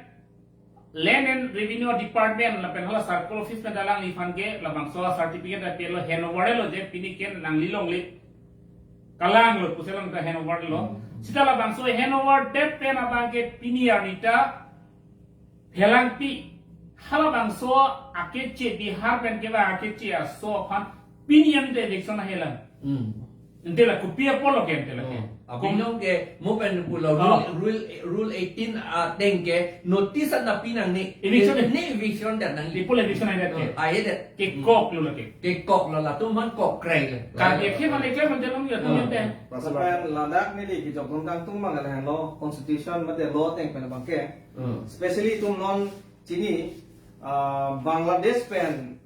Land and Revenue Department lapen hala Circle Office pen ta alangliphan ke labangso certificate ta pilo, handover lo je pini ke nangli longle, kalanglo pusi alang ta handover lo. Hmm. Seta labangso handover det pen abang ke pini arni ta phelangpi, halabangso akeche Bihar pen kevang akeche aso aphan pini ante eviction ahelang. Hmm. Ante la kopi apotlo ke ante la ke. Oh. Kom- Abinong ke mo pen pulo Oh. rule, rule, rule eighteen ateng ke notice anta pinangne. Eviction Ne eviction dan nang. Ipo eviction ahedet ke. Oh, ahedet. Ke Hmm. koklo la ke. Ke koklo, latum aphan kok krai le. Karbi akhei aphan ke aphan jelong ya Hmm. tum ante. Lapen ladak neli kejok dun kangtung abang lahenlo, constitution mate law ateng pen abang ke. Hmm. Especially itum non chini, ah, Bangladesh pen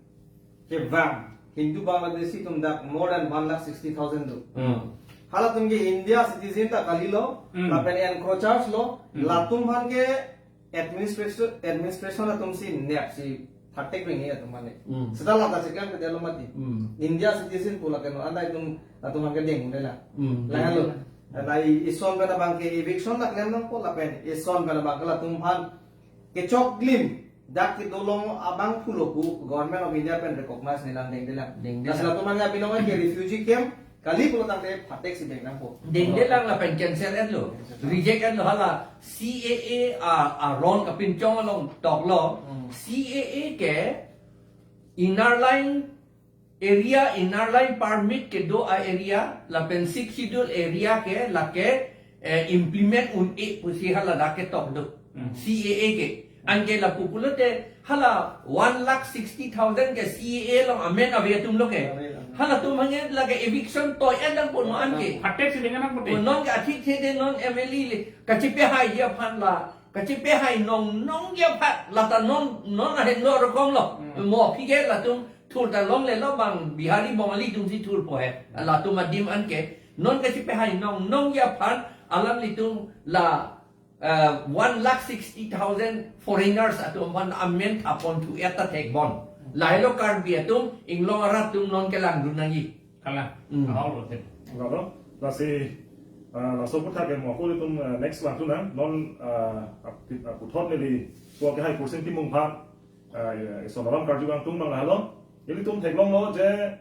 kevang Hindu Bangladeshi atum dak more than one lakh sixty thousand do. Hmm. Halatum ke India citizen ta kalilo, Hmm. lapen encroachers lo, Hmm. latum aphan ke administration, administration atumsi nepsi thatek bengni atum mane. Hmm. Seta lata cheklem kedelo mati. Hmm. India citizen pu la ke non anta itum, atum aphan ke deng le la. Hmm. Lahenlo. Lai ison pen abang ke eviction ta klem nangpo lapen ison pen abang ke latum aphan kechoklim dak kedolong abang pulo pu Government of India pen recognize nelang dengdelang. Dengdelang. Laso latum aphan ke abinong ke refugee camp kali pulo tangte phateksi deng nangpo. Dengdelang lapen cancel etlo. Cancel. Reject etlo hala C A A a, a rong kapinchong along toklo. Hmm. C A A ke Inner Line Area, Inner Line Permit kedo a area, lapen Sixth Schedule area ke lake, eh, implement un-e pusi hala dak ketok do. Hmm. C A A ke. Anke lapu pulote hala one lakh sixty thousand ke C A A along amen ave atum lo ke. Ave, ave. Halatum aphan ke lake eviction toi endang po non anke. Phateksi deng nangpo te. Po non ke athik the de non M L A le. Kachepehai ji aphan la. Kachepehai nong nong ji aphan. Lata non, non ahen no rokom lo. Hmm. Mo aphi ke latum thur ta longlelo bang Bihari Bongali atumsi thurpo he. Latum adim anke. Non kachepehai nong nong ji aphan alanglitum la eh, one lakh sixty thousand foreigners atum aphan amen thapon thu eta thekbom. Lahelo Karbi atum, inglong arat atum non kelangdun nangji. Kalang. Hmm. Ahok lo te. Lalo, lasi Ah, laso aputhak ke mo ako ilitum, ah, next lang tu nang, non, ah, ap-, ah, puthot neli, ko ke hai kursi Timung aphan, ah, ya, ison alam karju kangtung abang lahelo. Ilitum theklonglo je,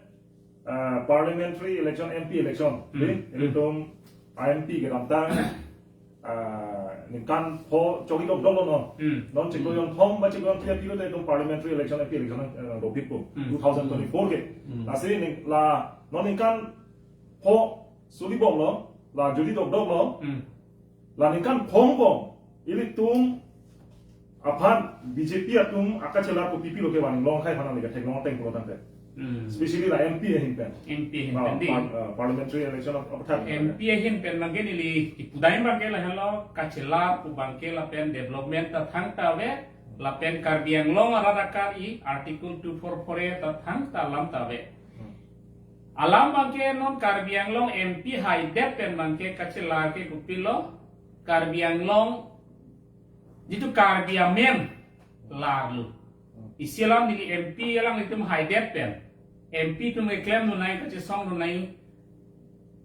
ah, parliamentary election, M P election. Hmm. Di, Hmm. ilitum I M P kedamtang, ah, ningkan pho chokidokdoklo non. Hmm. Non chiklo Hmm. jongthom ba chiklo jongphli aphi lote ilitum parliamentary election, M P election, eh, dopikpo. Hmm. Two thousand twenty-four ke. Hmm. Lasi ning, la, non ningkan pho suli bomlo, la juli dokdoklo, Hmm. la ningkan phong bom, ilitum aphan B J P atum akachelar kopi pilo ke van inglong akhei aphan neli ketheklong ateng pulo tangte. Hmm. Especially la M P ahin pen. M P ahin Ah, pen di. par-, ah, parliamentary election of, of that. M P ahin pen abang ke neli kipudai abang ke lahelo, kachelar pu abang ke lapen development ta thangta ave, lapen Karbi Anglong arat akar-i Article two four four A ta thangta alam ta ave. Hmm. Alam abang ke non Karbi Anglong M P haidet pen abang ke kachelar ke kopilo, Karbi Anglong jitu Karbi amen larlo. Isi alam neli M P alanglitum haidet pen, M P atum keklem dunai, kachesong dunai.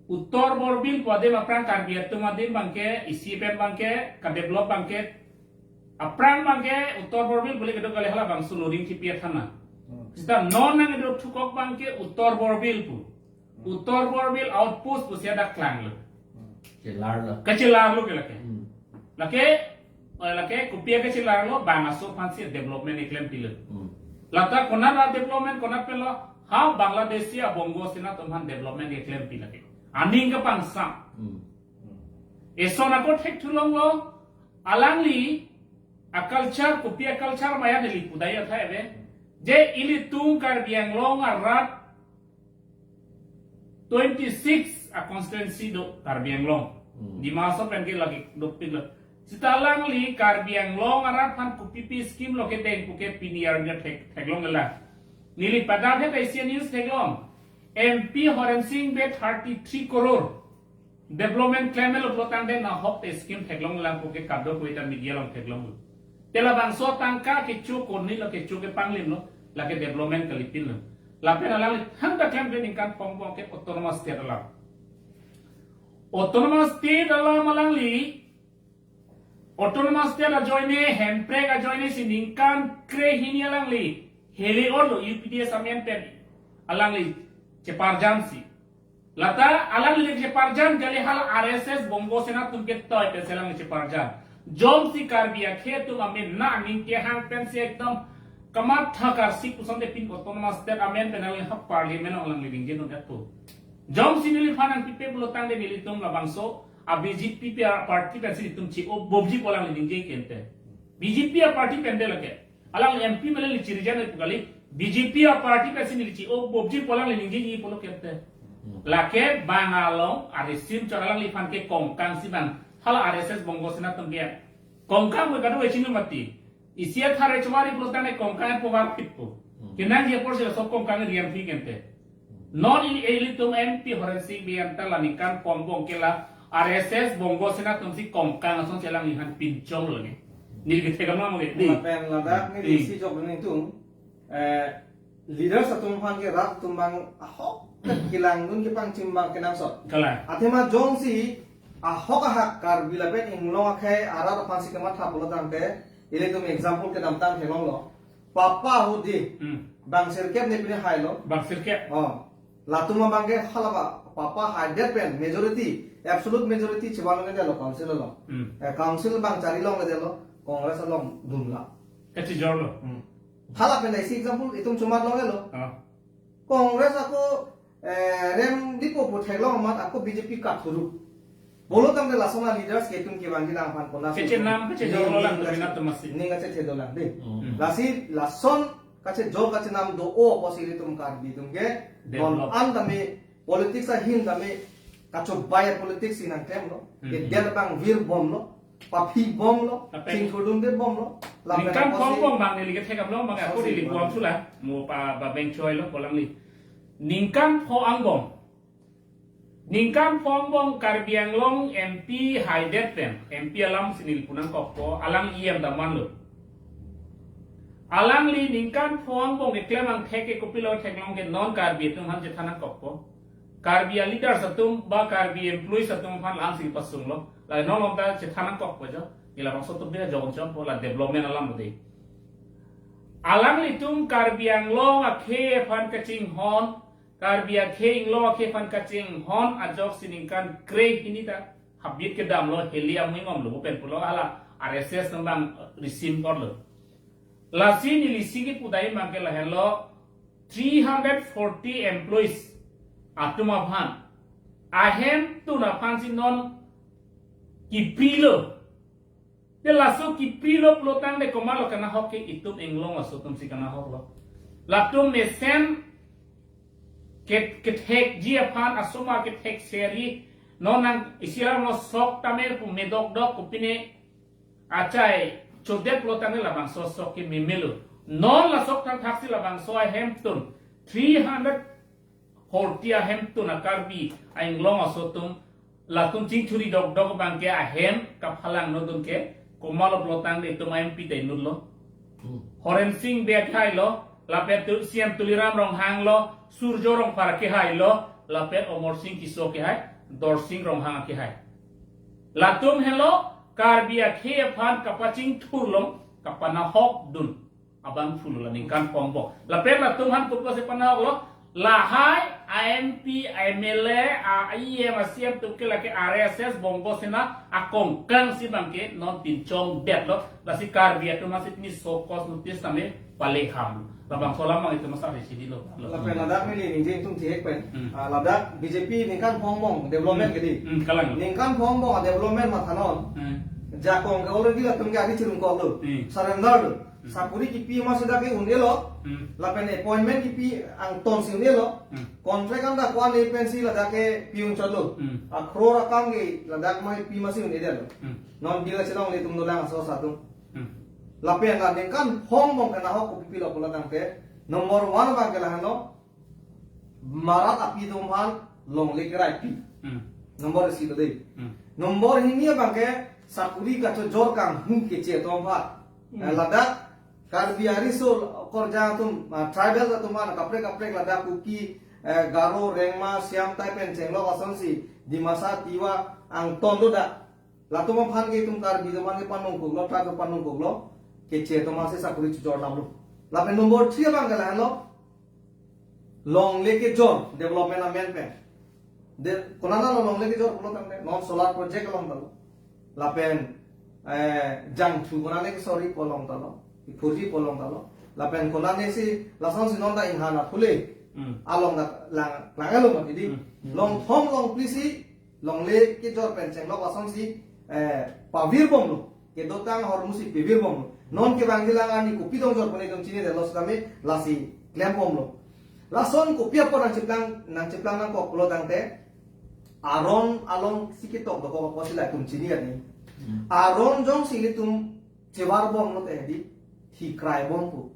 Uttor Borbil pu adim aphrang Karbi atum adim abang ke, isi pen abang ke, kadevelop abang ke, aphrang abang ke Uttor Borbil pu le kedo kali halabangso Loringthepi athana. Hmm. Seta non nangkedo thukok abang ke Uttor Borbil pu. Hmm. Uttor Borbil outpost pusi hadak klanglo. Hmm. Chelarlo. Kachelarlo ke lake. Hmm. Lake, eh, lake kopi kachelarlo, bang aso aphansi development keklem pilo. Hmm. Lata konat ra development konat pilo, ha Bangladeshi a Bongo Sena atum aphan development keklem pi lake. Aning kepangsam. Hmm. Eson ako thekthulonglo, alangli a culture, kopi a culture ma ya neli pudai athai ave. Je ilitum Karbi Anglong arat twenty-six a constituency do Karbi Anglong. Hmm. Dima Hasao pen ke lake dopiklo. Seta alangli Karbi Anglong arat aphan kopipi scheme lo kedeng pu ke pini arni thek, theklonglelang. Neli padan het Asian News theklong. M P Horen Sing Bey thirty-three crore development klemlo pulo tangte nahok te scheme theklonglelang pu ke kadokave ta media along theklonglo. Te labangso atangka kecho konilo, kecho kepanglimlo, lake development kalipinlo. Lapen alangli thangta klem ke ningkan phong bom ke autonomous state alam. Autonomous state alam alangli, autonomous state ajoine, hemprek ajoine si ningkan krehini alangli hele-olo U P D S amen pen alangli cheparjam si. Lata alangli cheparjam kali, hala R S S Bongo Sena atum ketoi pensi alangli cheparjam. Jongsi Karbi akhei atum amen na aning kehang pensi ekdom kamatha karsik puson te pin autonomous state amen pen alangli ha parliament along alangli ningjedun etpo. Jongsi neliphan nangpipe pulo tangte nelitum labangso a B J P party pensi nelitum chi-o bomji pu alangli ningje kente. B J P a party pen de lake. Alang M P mele neli chirijan pu kali, B J P a party pensi neli chi-o bomji pu alangli ningjeji pulo kente. Hmm. Lake bang along, arisim chot alangliphan ke kongkang si bang, hala R S S Bongo Sena atum ke kongkang pu kadokave chini mati. Isi athare chowari pulo tangte kongkang pu var phit pu. Hmm. Kenangji apor si laso kongkang riam phi kente. Non ili, ilitum M P Horen Sing Bey anta la ningkan phong bom ke la R S S Bongo Sena atum si kongkang ason si alangliphan pinchonglo ne. Neli kethekdam abang ke. Di. Lapen ladak neli Hmm. isi jok dun itum, eh, leaders atum aphan ke rat atum abang ahok kelangdun kepangchim abang kenangsot. Kalang. Athema jongsi ahok ahak Karbi lapen inglong akhei arat aphansi kematha pulo tangte, ilitum example kedamtang theklonglo. Papa ahut di. Hmm. Bang sirkep ne pine hailo. Bang sirkep. Oh. Latum abang ke hala ba papa haidet pen majority, absolute majority chevan longledetlo council along. Hmm. Eh, council bang chari longledetlo, Congress along dunla. Kachijorlo. Hmm. Hala pen isi example itum chomar longledetlo. Ah. Congress ako, eh, rem dipo pu theklong amat ako B J P kathuru. Pulo tangte lason a leaders ke itum kevangji nangphan kona Kechenam, kechejorlo lang ning, ning, tumena tumasi. Ning kachethedetlo lang di. Hmm. Lasi lason kachejor kachenam do-o apotsi ilitum Karbi atum ke Develop. Non an tame politics ahin tame kachobai politics si nangklemlo. Hmm. Ke der bang vir bomlo, paphi bomlo, Lapen. Singkurdung de bomlo. Lapen Ningkan apotsi phong bom bang neli kethekdam abang ako Apotsi neli bom. Buam sula. Mo pa ba beng choi lo pu alangli. Ningkan phong angbong. Ningkan phong angbong Karbi Anglong M P haidet pen, M P alam si neli pu nangkokpo, alang E M daman lo. Alangli ningkan phong angbong keklem angthek ke kopilo theklong ke non Karbi atum aphan chethan nangkokpo. Karbi a leaders atum ba Karbi employees atum aphan lang si pasung lo. La non lom ta chethan nangkok po jo. Ila bangso atum dia jong chom po la development alam de. Alanglitum Karbi Anglong akhei aphan kachinghon, Karbi akhei Anglong akhei aphan kachinghon ajok si ningkan kre-hini ta habit kedam lo, heli amui ngom lo pen pulo hala R S S nang bang risim kor lo. Lasi neli isi kipu dai abang ke lahenlo, three hundred forty employees atum aphan, ahemtun aphan si non kipilo. Te laso kipilo pulo tangte komatlo kanahok ke, itum Anglong aso atum si kanahok lo. Latum mesen ke, kethekji aphan, asomar kethek seri, non nang isi alam lo sok tame pu medokdok kopine achai chodet pulo tangte labangso sok ke memelo. Non la sok thangthak si labangso ahemtun three hundred forty ahemtun a Karbi a Anglong aso atum, latum chingthuri dokdok abang ke ahem kaphalang nodun ke, komatlo pulo tangte itum M P ta inut lo. Hmm. Horen Sing Bey akehai lo, lapen tu C M Tuliram Ronghang lo, Surjo Rongphar akehai lo, lapen Omor Sing Tisso akehai, Dorsing Ronghang akehai. Latum helo Karbi akhei aphan kapachingthur long, kapanahok dun abang pulo la ningkan pongbong. Lapen latum aphan kopilo si panahok lo, lahai a M P, a M L A, a E M, a C M atum ke lake R S S Bongo Sena akongkang si abang ke non pinchong det lo. Lasi Karbi atum aphan si pini show cause notice tame pale ham. Labangso alam abang itum masa di sini lo. Lapen ladak neli ningje tum thihek pen. Hmm. Ah, ladak B J P ningkan pongbong development Hmm. ke dei. Hmm, kalang. Ningkan pongbong development mathanon. Hmm. Jakong ke already latum ke adi chirung kok lo. Hmm. Surrender lo. Hmm. Sakuri kipi amat si dak ke un-e lo. Hmm. Lapen appointment kipi angton si un-e lo. Hmm. Contract anta ko-an ne pensi ladak ke pi-un chot lo. Hmm. A crore akam ke ladak mai pi amat si un-edet lo. Hmm. Non bill chelongle atum dolang aso aso atum. Hmm. Lapen la ningkan pongbong kanahok kopipilo pulo tangte, number one abang ke lahenlo, marat api atum aphan longle kerai pi. Hmm. Number isi lo dei. Hmm. Number hini abang ke sakuri kachojor kanghum keche atum aphan. Hmm. Eh, ladak Karbi ariso korjang atum, ah, tribal atum aphan kaprek kaprek ladak Kuki, eh, Garo, Rengma, Siam, tai pen chenglok asonsi, Dimasa, Tiwa, angton do dak. Latum aphan ke itum Karbi atum aphan ke panung kuklo, try to panung kuklo, keche atum aphan si sakuri chojor damlo. Lapen number three abang ke lahenlo, longle kejor development amen pen. De, konat lo longle kejor pulo tangte, non solar project along ta lo. Lapen, eh, jangthu konat le kesori pu along ta lo. Iphurji pu along ta lo. Lapen konat le si, lason si non ta inghan aphule. Hmm. Along ta lang, lang elo mati dei. Hmm. Longthom longphli si, longle kejor pen chenglok asonsi, eh, pavirbomlo. Kedotang ahormu si pavirbomlo. Non kevangji lang arni kopi dongjor pu ne itum chinidetlo sitame lasi klembomlo. Lason kopi apot nangchiplang, nangchiplang nangkok pulo tangte, aron along si ketok dokok apot si la itum chini arni. Hmm. Aron jongsi ilitum chevarbomlo te dei, thikraibom pu.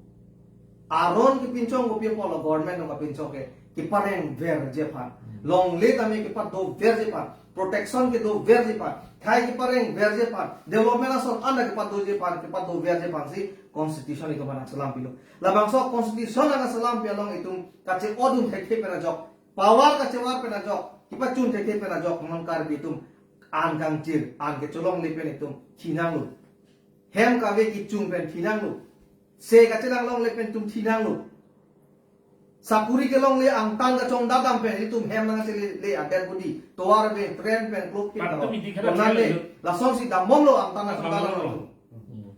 Aron kepinchong kopi apotlo, government along kepinchong ke, kepareng verji aphan. Longle tame kepadoverji aphan. Protection kedoverji aphan. Khei kepareng verji aphan. Development ason anta kepadoji aphan, kepadoverji aphan si constitution itum aphan nangchelampilo. Labangso constitution nangchelampi along itum kache-odun thekthe pen ajok, power kachevar pen ajok, kepachun thekthe pen ajok, non Karbi atum an kangchir, an kecholongle pen itum thinanglo. Hem kave kechung pen thinanglo. Se kachelang longle pen itum thinanglo. Sakuri kelongle angtan kachongdadam pen itum hem nangchele le adet budi. Tovar pen, train pen, klok pen. Patumi dikhe konat le. Lasonsi dambomlo angtan kachongdadam pen.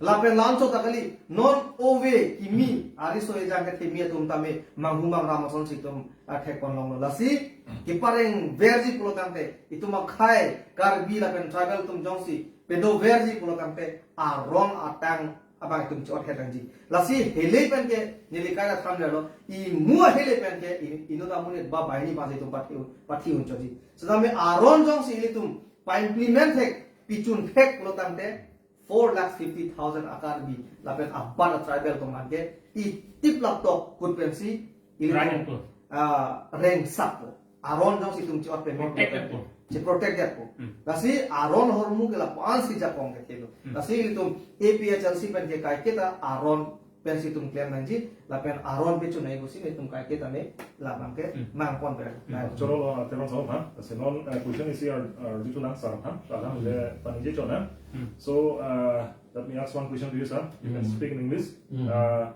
Lapen la-anchot ta kali, non ove kimi, ariso ejang kethemi atum tame, manghu mangram asonsi itum athek ponlonglo. Lasi, kepareng verji pulo tangte, itum akhei, Karbi lapen tribal atum jongsi, pedoverji pulo tangte, aron atang abang itum chot hetangji. Lasi, hile pen ke, neli kaira than verlo, imu ahile pen ke, i-, inut amonit ba banghini aphansi itum pathi, pathi-un chotji. Sitame aron jongsi ilitum, pa-implement thek, pichun thek pulo tangte, four lakh fifty thousand a Karbi, lapen abat a tribal atum aphan ke, itip laptok kut pensi, ili Right. ah, rengsak po. Aron jongsi itum chot pen Protected po. Che-protected po. Hmm. Lasi aron ahormu ke lapu-an si jakong kethelo. Hmm. Lasi itum A P H L C pen ke kaiketa aron pensi itum klem nangji, lapen aron pechun nangji pusi itum kaike tame labang ke Hmm. mangpon pen. Hmm. Nang. Choro lo, Teron Sahu, ha? Lasi non, eh, question isi ar, arju chunang sar, ha? Tala Hmm. le paningje chon, ha? Hmm. So, uh, let me ask one question to you, sir. You can Hmm. speak in English. Hmm. Uh,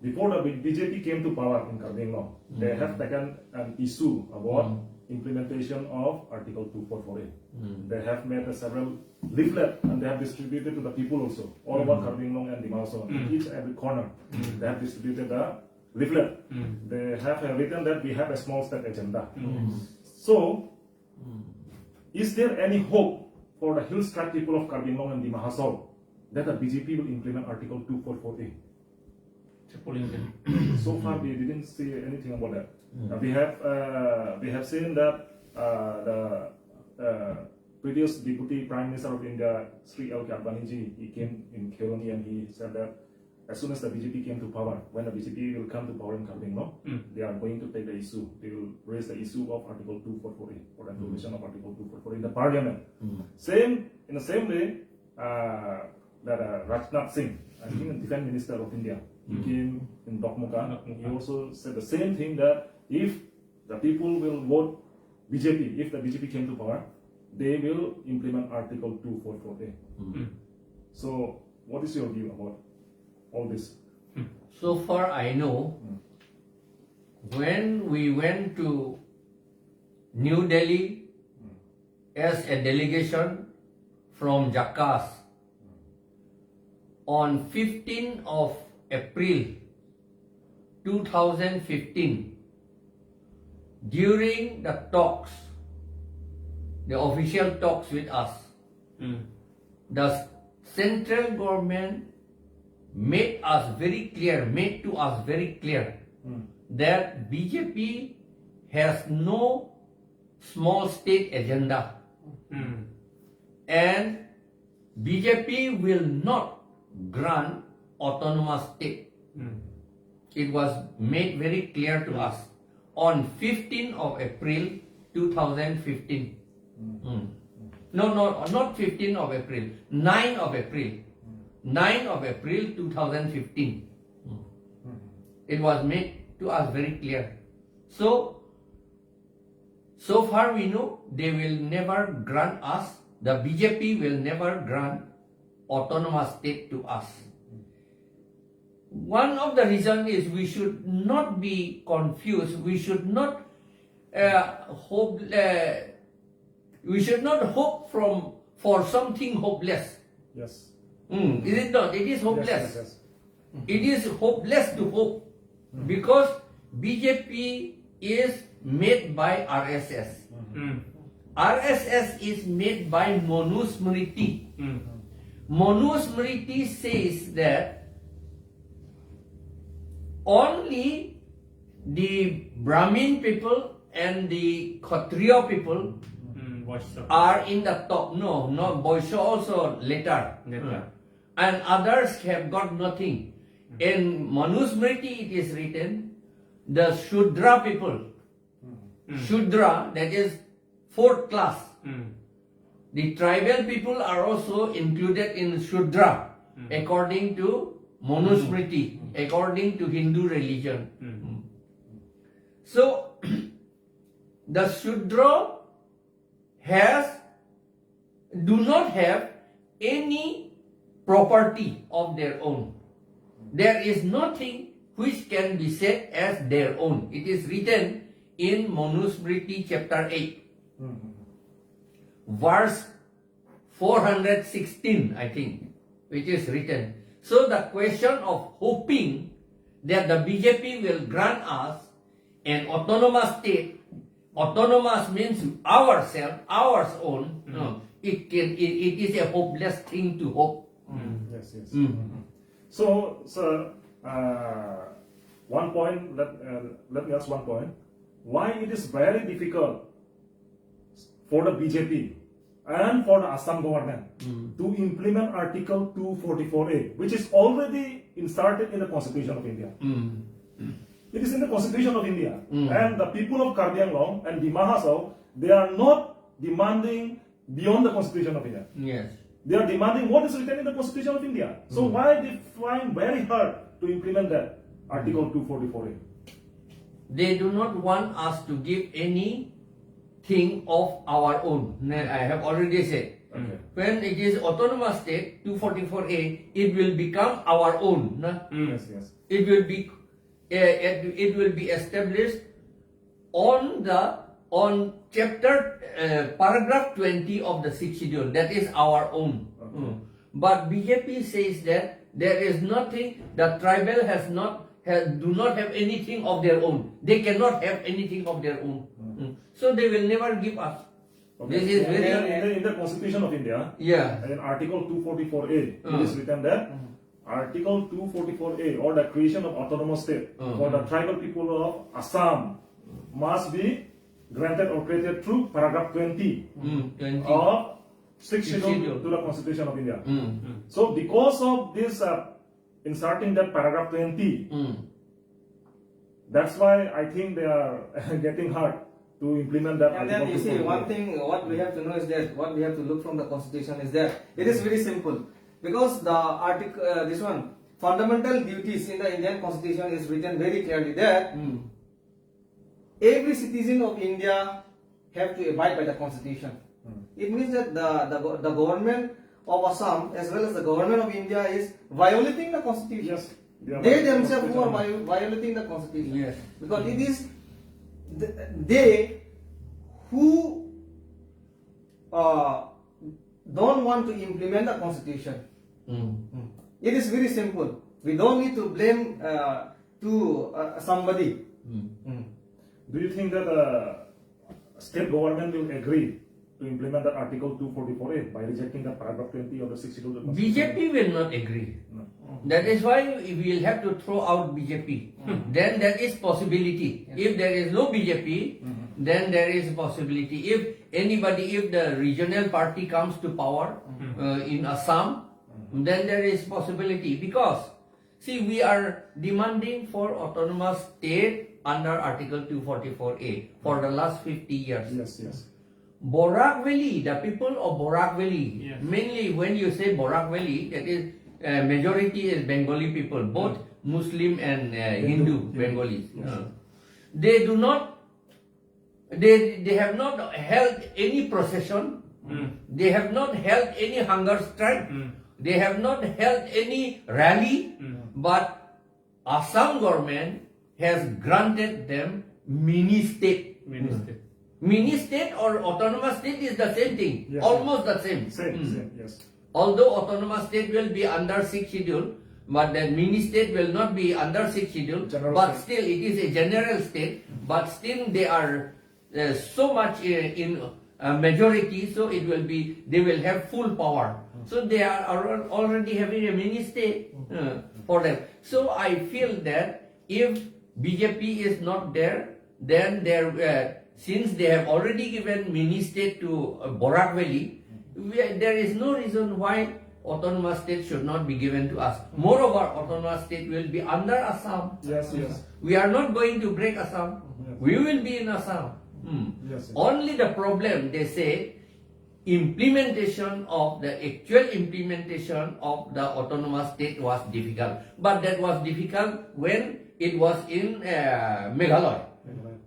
before the B J P came to power in Karbi Anglong, they Hmm. have taken an issue about Hmm. implementation of Article two four four A. Hmm. They have made a several leaflet and they have distributed to the people also, all over Hmm. Karbi Anglong and Dima Hasao, in Hmm. each every corner. Hmm. They have distributed the leaflet. Hmm. They have, uh, written that we have a small state agenda. Hmm. So, Hmm. is there any hope for the hill strike people of Karbi Anglong and Dima Hasao that the B J P will implement Article two four four A? It's a polling thing. So far, we didn't see anything about that. Hmm. Uh, we have, uh, we have seen that, uh, the, uh, previous Deputy Prime Minister of India, Shri L K Advani ji, he came in Kheroni and he said that as soon as the B J P came to power, when the B J P will come to power in Karbi Anglong, Hmm. they are going to take the issue. They will raise the issue of Article two four four A, for the Hmm. implementation of Article two four four in the parliament. Hmm. Same, in the same way, uh, that, uh, Rajnath Singh, I think Hmm. the defense minister of India, he Hmm. came in Dokmoka. Dokmoka. He also said the same thing that if the people will vote B J P, if the B J P came to power, they will implement Article two four four A. Hmm. Hmm. So, what is your view about all this? So far I know, Hmm. when we went to New Delhi Hmm. as a delegation from JACAS on fifteenth of April two thousand fifteen, during the talks, the official talks with us, Hmm. the central government made us very clear, made to us very clear Hmm. that B J P has no small state agenda. Hmm. And B J P will not grant autonomous state. Hmm. It was made very clear to Hmm. us on fifteenth of April two thousand fifteen. Hmm. Hmm. No, no, not fifteenth of April, ninth of April. Hmm. ninth of April two thousand fifteen. Hmm. Hmm. It was made to us very clear. So, so far we know they will never grant us, the B J P will never grant autonomous state to us. One of the reason is we should not be confused. We should not, uh, hope. Uh, we should not hope from, for something hopeless. Yes. Hmm, is it not? It is Yes, hopeless. yes, yes. It is hopeless to hope Hmm. because B J P is made by R S S. Hmm. R S S is made by Manusmriti. Hmm. Manusmriti says that only the Brahmin people and the Kshatriya people Hmm, Vaishya. are in the top. No, no, Vaishya also later. Later. And others have got nothing. Hmm. In Manusmriti it is written, the Shudra people, Hmm. Shudra, that is fourth class. Hmm. The tribal people are also included in Shudra, Hmm. according to Manusmriti, Hmm. according to Hindu religion. Hmm. Hmm. So, the Shudra has, do not have any property of their own. There is nothing which can be said as their own. It is written in Manusmriti chapter eight, Hmm. verse four hundred sixteen, I think, which is written. So the question of hoping that the B J P will grant us an autonomous state, autonomous means ourselves, ours own. Hmm. No, it can, it, it is a hopeless thing to hope. Hmm. Yes, yes. Hmm. Hmm. So, sir, uh, one point, let, uh, let me ask one point. Why it is very difficult for the B J P and for the Assam government Hmm. to implement Article two forty-four A, which is already inserted in the Constitution of India? Hmm. It is in the Constitution of India. Hmm. And the people of Karbi Anglong and Dima Hasao, they are not demanding beyond the Constitution of India. Yes. They are demanding what is written in the Constitution of India. So why they find very hard to implement that Article two forty-four A? They do not want us to give anything of our own. Ne, I have already said. Okay. When it is autonomous state, two forty-four A, it will become our own. Na? Yes, yes. It will be uh, it, it will be established on the on chapter uh, paragraph twenty of the sixth schedule. That is our own. Okay. But BJP says that there is nothing, the tribal has not has, do not have anything of their own. They cannot have anything of their own. So they will never give us. Okay. This is in, very the, in, the, in the Constitution of India, Yeah. In Article two forty-four A, it is written that Article two forty-four A, or the creation of autonomous state for the tribal people of Assam, must be granted or created through paragraph twenty Mm, twenty. Of sixth Sixth schedule schedule. To the Constitution of India. Mm, So because of this uh, inserting that paragraph twenty, mm. That's why I think they are getting hard to implement that And then Article you see, one two forty-four. Thing what we have to know is that what we have to look from the constitution is that it is very simple, because the article, uh, this one, fundamental duties in the Indian constitution is written very clearly that Mm. every citizen of India have to abide by the constitution. It means that the, the, go- the government of Assam as well as the government of India is violating the constitution. Yes, they are They violating themselves who are constitution. viol- violating the constitution. Yes. Because it is th- they who uh, don't want to implement the constitution. Mm. Hmm. It is very simple. We don't need to blame uh, to uh, somebody. Mm. Hmm. Do you think that uh, state government will agree to implement that Article two forty-four A by rejecting that paragraph twenty of the sixth schedule? Of the Constitution? BJP will not agree. No. That is why we will have to throw out BJP. Then that is possibility. If there is no BJP, then there is possibility. If anybody, if the regional party comes to power uh, in Assam, then there is possibility because see, we are demanding for autonomous state under Article two forty-four A for the last fifty years. Yes, yes. Barak Valley, the people of Barak Valley, Yes. Mainly when you say Barak Valley, that is uh, majority is Bengali people, both Muslim and uh, Hindu, Hindu. Bengalis. Yes. Uh, they do not, they they have not held any procession. Mm. They have not held any hunger strike. Mm. They have not held any rally. Mm. But Assam government has granted them mini state. Mini state. Mini state or autonomous state is the same thing, Yes, almost the same. Same, Mm. same, yes. Although autonomous state will be under sixth schedule, but the mini state will not be under sixth schedule. General but state. Still, it is a general state. But still, they are uh, so much uh, in uh, majority, so it will be they will have full power. So they are al- already having a mini state uh, for them. So I feel that if BJP is not there, then there uh, since they have already given mini state to uh, Barak Valley, we, there is no reason why autonomous state should not be given to us. Moreover, autonomous state will be under Assam. Yes, yes. We are not going to break Assam. Yes. We will be in Assam. Hmm. Yes, yes. Only the problem, they say, implementation of the actual implementation of the autonomous state was difficult. But that was difficult when it was in uh, Meghalaya.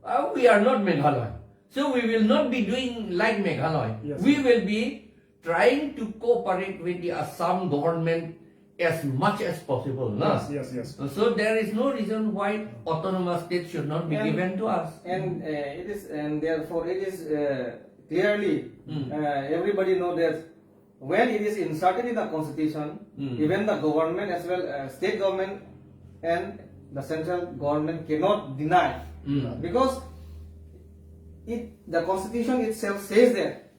Uh, we are not Meghalaya. So we will not be doing like Meghalaya. Yes. We will be trying to cooperate with the Assam government as much as possible. Na? Yes, yes, yes. So there is no reason why autonomous state should not be And- given to us. And uh, it is, and therefore it is uh, clearly Mm. uh, everybody know that when it is inserted in the constitution, Mm. even the government as well, uh, state government and the central government cannot deny, Mm. because it the constitution itself says that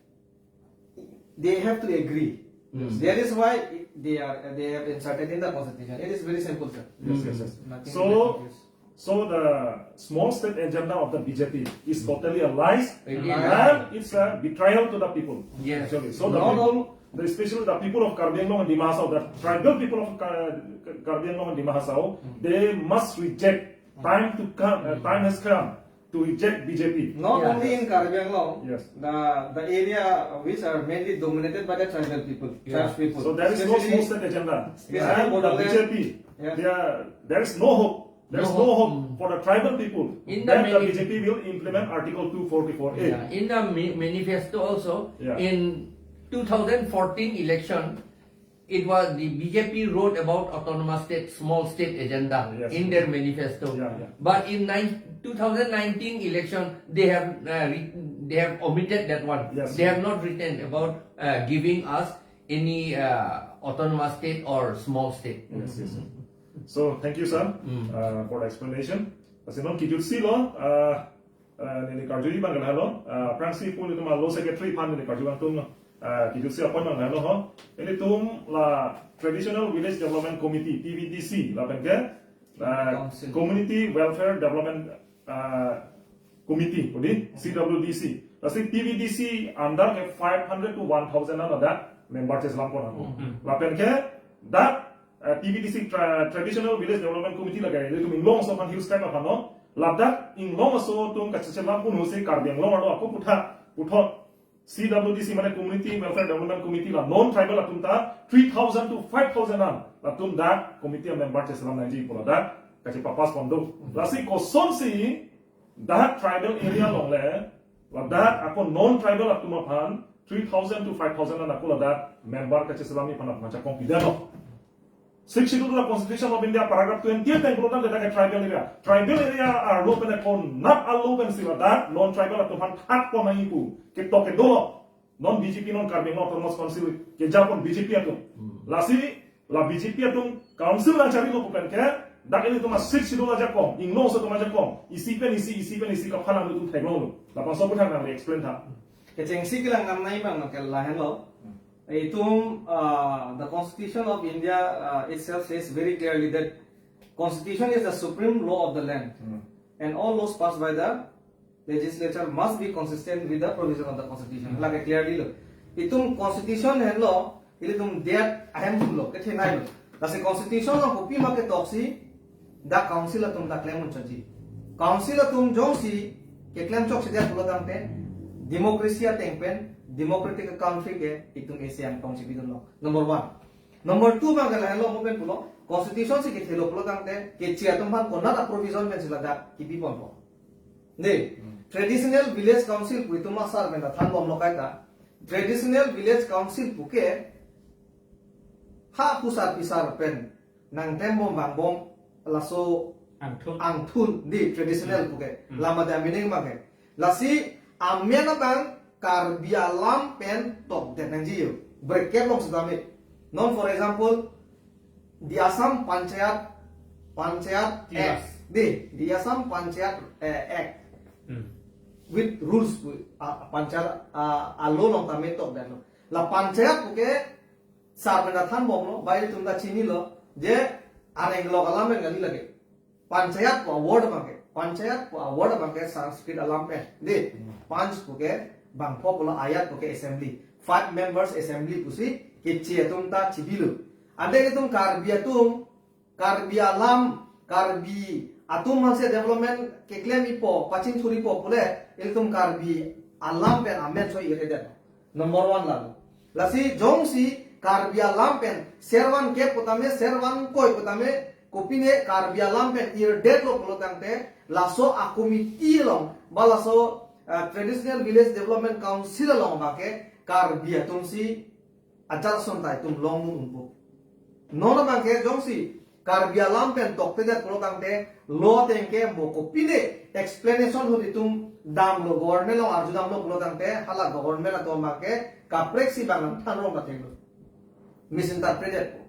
they have to agree. Mm. That is why it- they are they have inserted in the constitution. It is very simple, sir. Yes, yes, yes. Nothing So, to confuse. So the small state agenda of the BJP is totally a lies, It is. And it's a betrayal to the people. Yes. Actually. So the No, no. People, the, especially the people of Karbi Anglong and Dima Hasao, the tribal people of Kar- Karbi Anglong and Dima Hasao, they must reject. Time to come. Uh, time has come to reject B J P. Not Yeah. only in Karbi Anglong, Yes. the, the area which are mainly dominated by the tribal people, Yeah. tribes people. So there is no Especially- small state agenda. especially And the Bodoland. B J P, Yes. there, there is no hope. There is No no hope. hope for the tribal people. In the Then the many- B J P will implement Article two four four A. Yeah, in the ma- manifesto also, Yeah. in two thousand fourteen election, it was the B J P wrote about autonomous state, small state agenda Yes. in their manifesto. Yeah, yeah. But in nine, two thousand nineteen election, they have uh, re- they have omitted that one. Yes. They have not written about uh, giving us any uh, autonomous state or small state. Yes, yes. So thank you, sir, Mm. uh, for the explanation. Lasi non kejut si lo, uh, uh, neli karju abang ke lahelo, uh, aphrangsi pu nelitum alo secretary aphan neli karju abang atum, uh, kejut si apot abang lahelo ho. Nelitum la Traditional Village Development Committee, T V D C, lapen ke, uh, Council. Community Welfare Development uh, Committee, odi, C W D C. Lasi T V D C under ke five hundred to one thousand an ladak member cheslam pon ako. Mhm. Lapen ke dak uh, T V D C tra- Traditional Village Development Committee lake, ilitum Inglong aso aphan Hills Tribe aphan no. Ladak Inglong aso atum kacheslam pon ho si Karbi Anglong arlo ako puthot, puthot C W D C mane Community Welfare Development Committee la non tribal atum ta three thousand to five thousand an latum dak committee member cheslam nangji pu ladak kachepapass pon do. Lasi kosonsi dak tribal area along le, ladak ako non tribal atum aphan three thousand to five thousand an ako ladak member kacheslam aphan aphan chakong pida lo. Sixth Schedule la Constitution of India paragraph twenty-eight ateng pulo tangte dak tribal area. Tribal area arlo pen ako nat alo pensi ladak non tribal atum aphan thak pon nangji pu ketok kedo lo. Non B J P, non Karbi Anglong Autonomous Council keja pon B J P atum. Lasi la B J P atum council nangchari lo pu pen ke dak ilitum a-Sixth Schedule ajakong, Inglong aso atum ajakong, isi pen isi, isi pen isi kapha nangtum theklong lo. Labangso aputhak nangli explain tha. Kechengsi kelang namnai abang ke lahenlo. Itum uh, the Constitution of India uh, itself says very clearly that Constitution is the supreme law of the land, Hmm. and all laws passed by the legislature must be consistent with the provision of the Constitution. Hmm. Lake clearly lo. Itum Constitution henlo, ilitum det ahem lo, kethenei lo. Lasi Constitution along kopi ma ketoksi, dak council atum dak klem un chotji. Council atum jongsi keklem chokche det pulo tangte, democracy ateng pen, democratic country ke itum Asia angtong chipidun lo. Number one. Number two abang ke lahenlo mo pen pulo, Constitution si kethelo pulo tangte, keche atum aphan konat a-provision pensi ladak kipi ponpo. Ne, Traditional Village Council pu itum asar pen ta than bomlo kaita. Traditional Village Council puke ha pusar pisar pen nangklem bom vangbom laso Angthun. angthun di traditional puke. Hmm. Lama de amining abang ke. Lasi amen abang Karbi alam pen tokdet nangji yo. Bracket along setame. Non for example, the Assam Panchayat, Panchayat Yes. Act. Di, the Assam Panchayat eh, Act Hmm. with rules pu, ah, Panchayat ah, a-law along tame tokdet lo. La Panchayat puke sar pen ta than bomlo, bai tum ta chinilo, je areng lo alam pen kali lake. Panchayat pu a-word abang ke, Panchayat pu a-word abang ke Sanskrit alam pen. Di, Panch puke bangpho pulo, ayat puke assembly. Five members assembly pusi keche atum ta chibilo. Ante itum Karbi atum, Karbi alam, Karbi atum hanse development keklem ipo, pachingthur ipo pule, ilitum Karbi alam pen amen so iredet. Number one lalo. Lasi jongsi Karbi alam pen servan ke putame, servan koi putame, kopine Karbi alam pen iredet lo pulo tangte, laso a-committee along, ba laso uh, Traditional Village Development Council along abang ke Karbi atum si ajat ason ta itum long nu unpo. Non abang ke jongsi Karbi alam pen toktedet pulo tangte, law ateng ke mo kopine explanation ahut itum damlo, government along arju damlo pulo tangte, hala government atum abang ke kaprek si abang nangthan rong ta theklo. Misinterpreted po.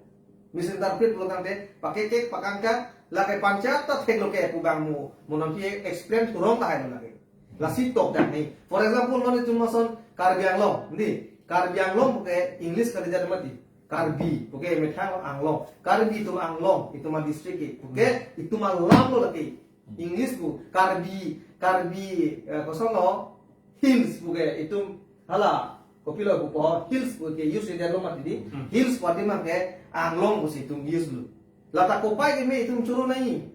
Misinterpret pulo tangte, pakekek pakangkang, lake Panchayat ta theklo ke pu abang mo, mo nangpi explain thurong ta hailo lake. Lasi tokdet ni. For example, non itum ason Karbi Anglong, ni Karbi Anglong puke English kalidet mati. Karbi puke methang Anglong. Karbi itum Anglong, itum a-district ke. Puke itum alam lo lake. English pu Karbi, Karbi eh, kosonlo, Hills puke itum hala kopilo pupo, Hills puke use idet lo mati di. Hmm. Hills pu adim abang ke Anglong pusi itum use lo. Lata kopai keme itum choro nai.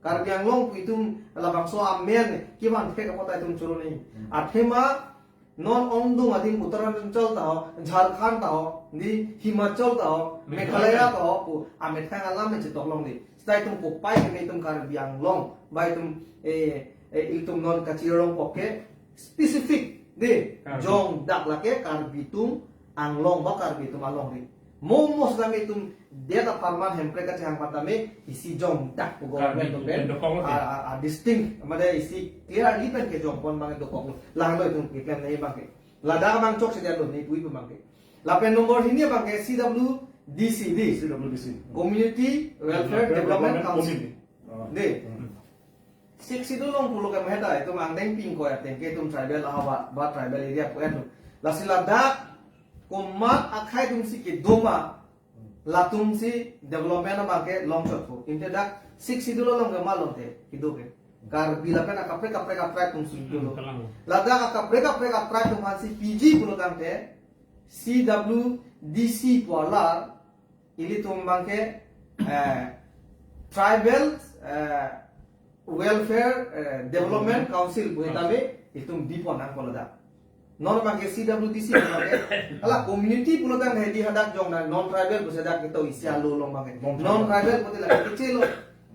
Karbi Anglong pu itum labangso amen kevan thek apot itum choro nangji. Hmm. Athema non ongdung adim Uttarakhand ta ho, Jharkhand ta ho, di Himachal ta ho, Meghalaya. Meghalaya ta ho pu amethang alam chetok longji. Seta itum kopai keme itum Karbi Anglong, ba itum, eh, eh, itum non kachirongkok ke specific di, Karbi. Jongdak lake Karbi atum Anglong ba Karbi atum alongri. Mo mo sitame itum data parman Hemprek kachehang patame isi jongdak pu government Karbi pen, pen dokok lo a, di. A, a, distinct, mane isi clearly pen kejongpon abang dokok lo. Lahelo itum keklem nangji abang ke. Ladak abang chokche detlo ne pu itum abang ke. Lapen number hini abang ke C W D C di. C W D C. Community Welfare Welfare Development Development Council. Committee. Ah. Di. Hmm. Sixth Schedule along pulo ke maheta itum angdeng ping ko ateng ke itum tribal ahavar ba tribal area pu en lo. Lasi ladak komat akhei atum si kedo ma, latum si development abang ke longchotpo. Inte dak Sixth Schedule along ke ma lote kedo ke. Karbi lapen akaprek kaprek kaprek atum si kedo. Hmm, kalang. Ladak akaprek kaprek kaprek atum aphan si P G pulo tangte C W D C pu alar ilitum abang ke, eh, Tribal, eh, Welfare, eh, Development Council pu tame itum bipon nangkok ladak. Non abang ke C W D C abang ke, hala community pulo tang hedi hadak jong na non tribal pusi dak ketok isi alo along abang ke. Non tribal. Non tribal pusi lake keche lo.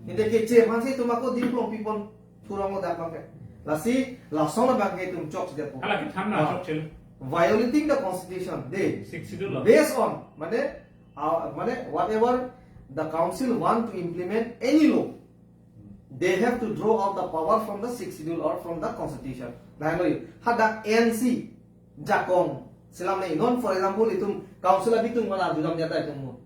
Inte keche aphan si itum ako diplom pipon thurong lo dak abang ke. Lasi lason abang ke itum chokche detpo. Hala kethan na Ah. chokche lo. Violating the constitution. Di. Sixth Schedule lo. Based on, mane, uh, mane, whatever the council want to implement any law, they have to draw out the power from the Sixth Schedule or from the constitution. Lahelo yo. Hadak N C jakong selam nangji. Non, for example, itum council abitung mana judam jata itum mo.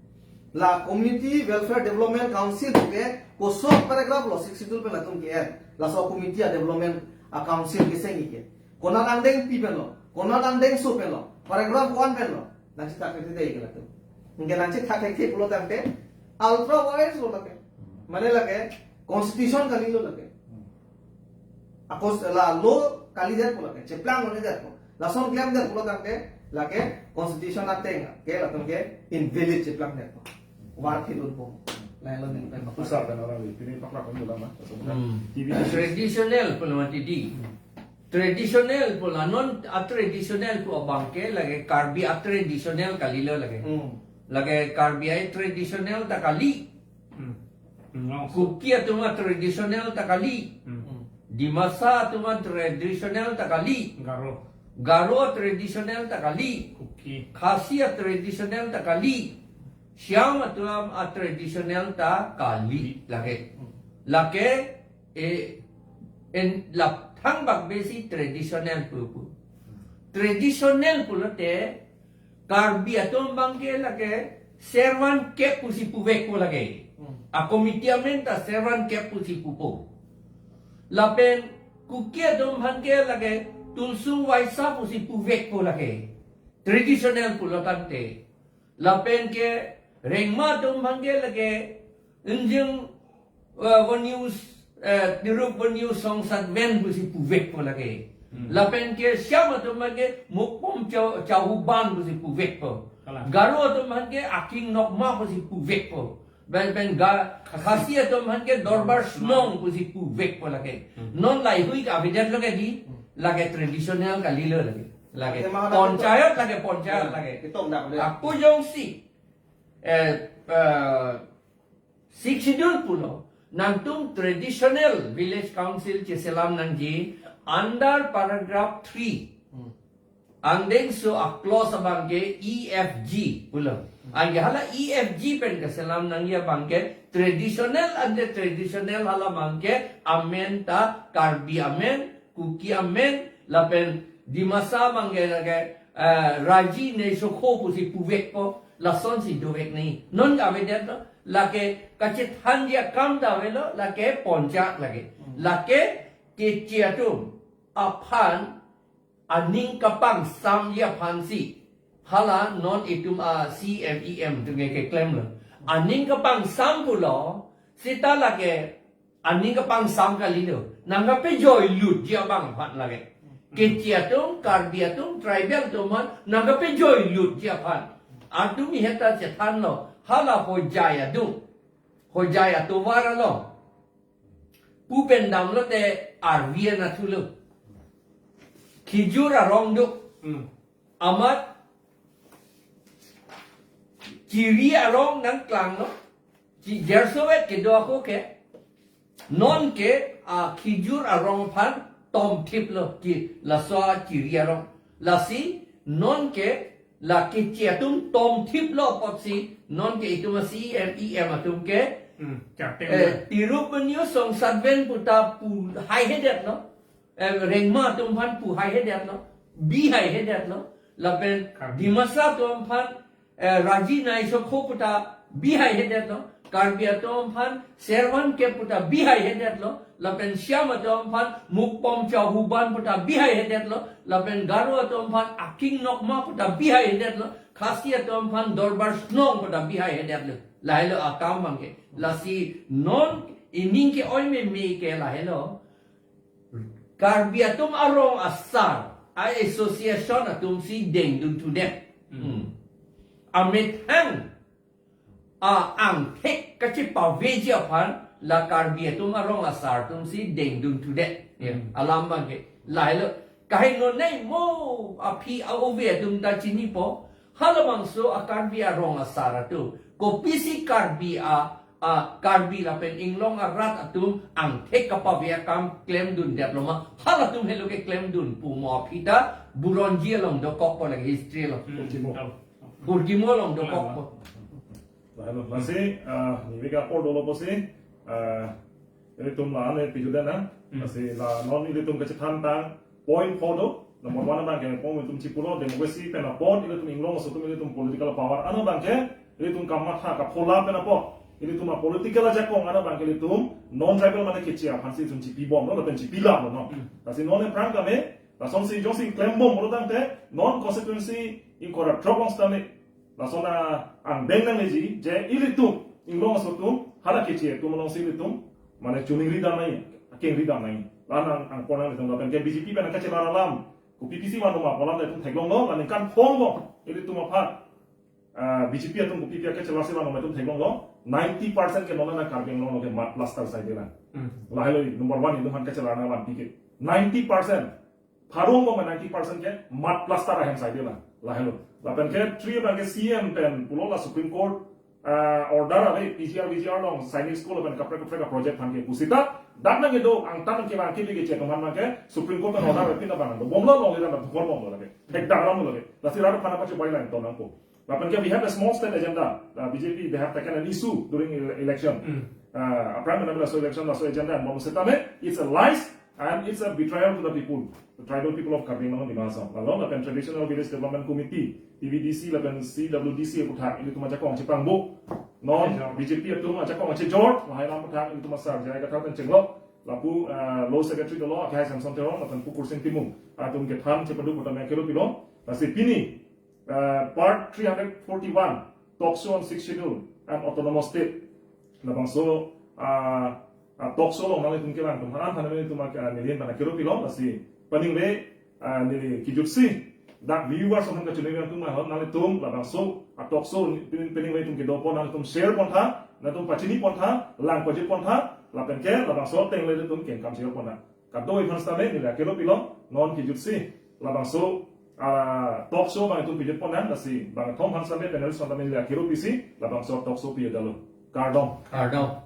La Community Welfare Development Council ke koson paragraph lo Sixth Schedule pen latum ke-en. Laso committee a development a council keseng ke. Konat angdeng pi pen lo, konat angdeng so pen lo, paragraph one pen lo. Nangchethak thekthe ke latum. Anke nangchethak thekthe pulo tangte ultra vires lo lake. Mane lake constitution kalilo lake. Akos la law kalidet pu lake, cheplang lo ne det pu. Lason klemdet pulo tangte lake constitution ateng ke latum ke invalid cheplang det pu. War khilun pu. Lahelo ning pen. Pusar kan orang ini, ini paklak kan ulama. Hmm. T V. Traditional pu lo mati di. Traditional pu la non a traditional pu abang ke lake Karbi a traditional kalilo lake. Hmm. Lake Karbi a traditional ta kali. Hmm. Hmm, langsung. Kuki atum a traditional ta kali. Hmm. Dimasa atum a traditional ta kali. Garo. Garo a traditional ta kali. Kuki. Khasi a traditional ta kali. Shyam atum a traditional ta kali. Kali. Lake. Hmm. Lake, eh, en la thangbak besi traditional pu pu. Traditional pulote Karbi atum abang ke lake servan kep pusi puvekpo lake. Hmm. A committee amen ta servan kep pusi pupo. Lapen Kuki atum aphan ke lake Tulsung Vaisa pusi puvekpo lake. Traditional pulo tangte. Lapen ke Rengma atum aphan ke lake Injing, eh, Vanyu, eh, Tiruk Vanyu Songsat Ven pusi puvekpo lake. Hmm. Lapen ke Shyam atum aphan ke Mukpum Chau-, Chauhuban pusi puvekpo. Kalang. Garo atum aphan ke Aking Nokma pusi puvekpo. Pen, pen ga, Khasi atum aphan ke Dorbar Snong pusi puvekpo lake. Hmm. Non laheihui ke avedet lo ke di, Hmm. lake traditional kalilo lake. Lake Lake mana ponchayat lake ponchayat Ya, lake. Itum dak le. Ako jongsi, eh, eh, Sixth Schedule pulo, nangtum traditional village council cheselam nangji under paragraph three. Hmm. Angdengso a clause abang ke E F G pulo. Anke hala E F G pen keselam nangji abang ke traditional ante traditional hala abang ke amen ta Karbi amen, Kuki amen, lapen Dimasa abang ke lake, eh, Raji Neisokho pusi puvekpo, lasonsi dovek nangji. Non ke avedet lo, lake kachethanji akam ta avelo, lake ponchayat lake. Hmm. Lake keche atum aphan aning kapangsamji aphansi. Hala non itum a C M E M atum ke keklemlo. Aning kapangsam pulo, seta lake aning kapangsam kalilo. Nangkapejoi lutji abang aphan lake. Keche atum, Karbi atum, tribal atum aphan, nangkapejoi lutji aphan. Atum iheta chethanlo, hala Hojai atum. Hojai atovar along. Pu pen damlote arvi anatthu lo. Khijur arong do. Hmm. Amat Kiri arong nangklanglo. Ki Gersovet kedo ako ke. Non ke a Khijur arong aphan tomthiplo ki laso a Kiri arong. Lasi non ke la Keche atum tomthiplo apotsi non ke itum a C E M, E M atum ke, Hmm, captain eh, dia. Tirupaniyo Songsatven puta pu haihedetlo. Eh, Rengma atum aphan pu haihedetlo. Bi haihedetlo. Lapen Karbi. Dimasa atum aphan, eh, Raji Naisokho puta bi haihedetlo. Karbi atum aphan Servan ke puta bi haihedetlo. Lapen Siam atum aphan Mukpom Chauhuban puta bi haihedetlo. Lapen Garo atum aphan Aking Nokma puta bi haihedetlo. Khasi atum aphan Dorbar Snong puta bi haihedetlo. Lahelo akam abang ke. Lasi non ining ke-oi meme ke lahelo. Karbi atum arong asar a association atumsi dengdunthudet. Hmm. Hmm. Amethang a angthek kachepaveji aphan la Karbi atum arong asar atumsi dengdunthudet. Ya, Hmm. Alam abang ke. Lahelo. Kaheno nei mo aphi a-ove atum ta chinipo. Halabangso a Karbi arong asar atum. Kopisi Karbi a, a Karbi lapen Inglong arat atum angthek kapave akam klemdundetlo ma. Halatum helo keklemdun pu mo aphi ta Buronji along dokokpo lagi history along. Hmm. Hurkimo along dokokpo. Lahelo, lasi, ah, nivika apor dolo pusi, ah, ilitum la-an le pijutdet nang, Hmm. lasi la non ilitum kachethan tang point four do, number one abang ke, pon ilitum chipulo, democracy pen apot, ilitum Inglong aso atum ilitum political power, ano abang ke, ilitum kamatha kaphola pen apot, ilitum a political ajakong, ano abang ke ilitum non-tribal mane Keche aphansi ilitum chipibomlo, lapen chipilamlo, no? Hmm. Lasi non aphrang kame, lasonsi jongsi klembom pulo tangte, non constituency ingkoi ra throk along sitame, lason angdeng nangleji, je ilitum, Inglong aso atum, hala Keche atum alongsi ilitum, mane choningri dam nangji, akengri dam nangji. La-an ang, angkor nanglitum lapen ke B J P pen nangkachelar alam, kopi pisi vanlo ma pu alam ta itum theklonglo, la ningkan phongo, ilitum aphan, ah, B J P atum kopi pi akachelarsi vanlo ma itum theklonglo, ninety percent ke non la Karbi Anglong along ke mud plaster saidelang. Hmm. Lahelo number one itum aphan kachelar nang vanpi ke. Ninety percent. Pharong bom ninety percent ke mud plaster ahem saidelang. Lahelo. Lapen ke three abang ke C M pen pulo la Supreme Court, ah, order ave P G R, V G R along Sainik School pen kaprek kaprek a project aphan ke pusita. Dak nangkedo angtan ke bang ke Keche atum aphan ke Supreme Court pen order ave pin abang do. Bomlo longle dan thukor bomlo lake. Thek dang lamlo lake. Lasi rat aphan apa coba lain to nangpo. Lapen ke we have a small state agenda. Uh, B J P, they have taken an issue during ele-, election. Hmm. Uh, a prime minister so election, so agenda and bom setame, it's a lies and it's a betrayal to the people, the tribal people of Karbi Anglong and Dima Hasao. Lalu lapen Traditional Village Development Committee, T V D C, lapen C W D C aputhak, ilitum ajakong chepangbo. Non, Chejor. B J P atum ajakong chejor, lahai alam aputhak, ilitum asar, J I Kathar pen chenglok, lapu, uh, Law Secretary dolo, akhai Samson Teron, lapen Pu Kursing Timung, atum kethan chepadu kota mekelo pilon, lasi pini, uh, part three hundred forty-one, talk show on Sixth Schedule and Autonomous State. Labangso, uh, uh, talk show along nanglitum kelang atum, han han nanglitum, uh, neli pen akero pilon, lasi paningve, uh, neli kijutsi, dak viewers aphan kachiningri atum ahon nanglitum, labangso, uh, talk show, pini, paningve itum kedopo nanglitum share pontha, nanglitum pachini pontha, lang pajut pontha, lapen ke, labangso ateng le itum kengkam share pontha. Kadokave aphan sitame neli akero pilon, non kijutsi, labangso, ah, talk show bang itum pijut ponnang, lasi bangkethom aphan sitame panelist aphan sitame neli akero pisi, labangso talk show pijut dalo. Kardom. Kardom.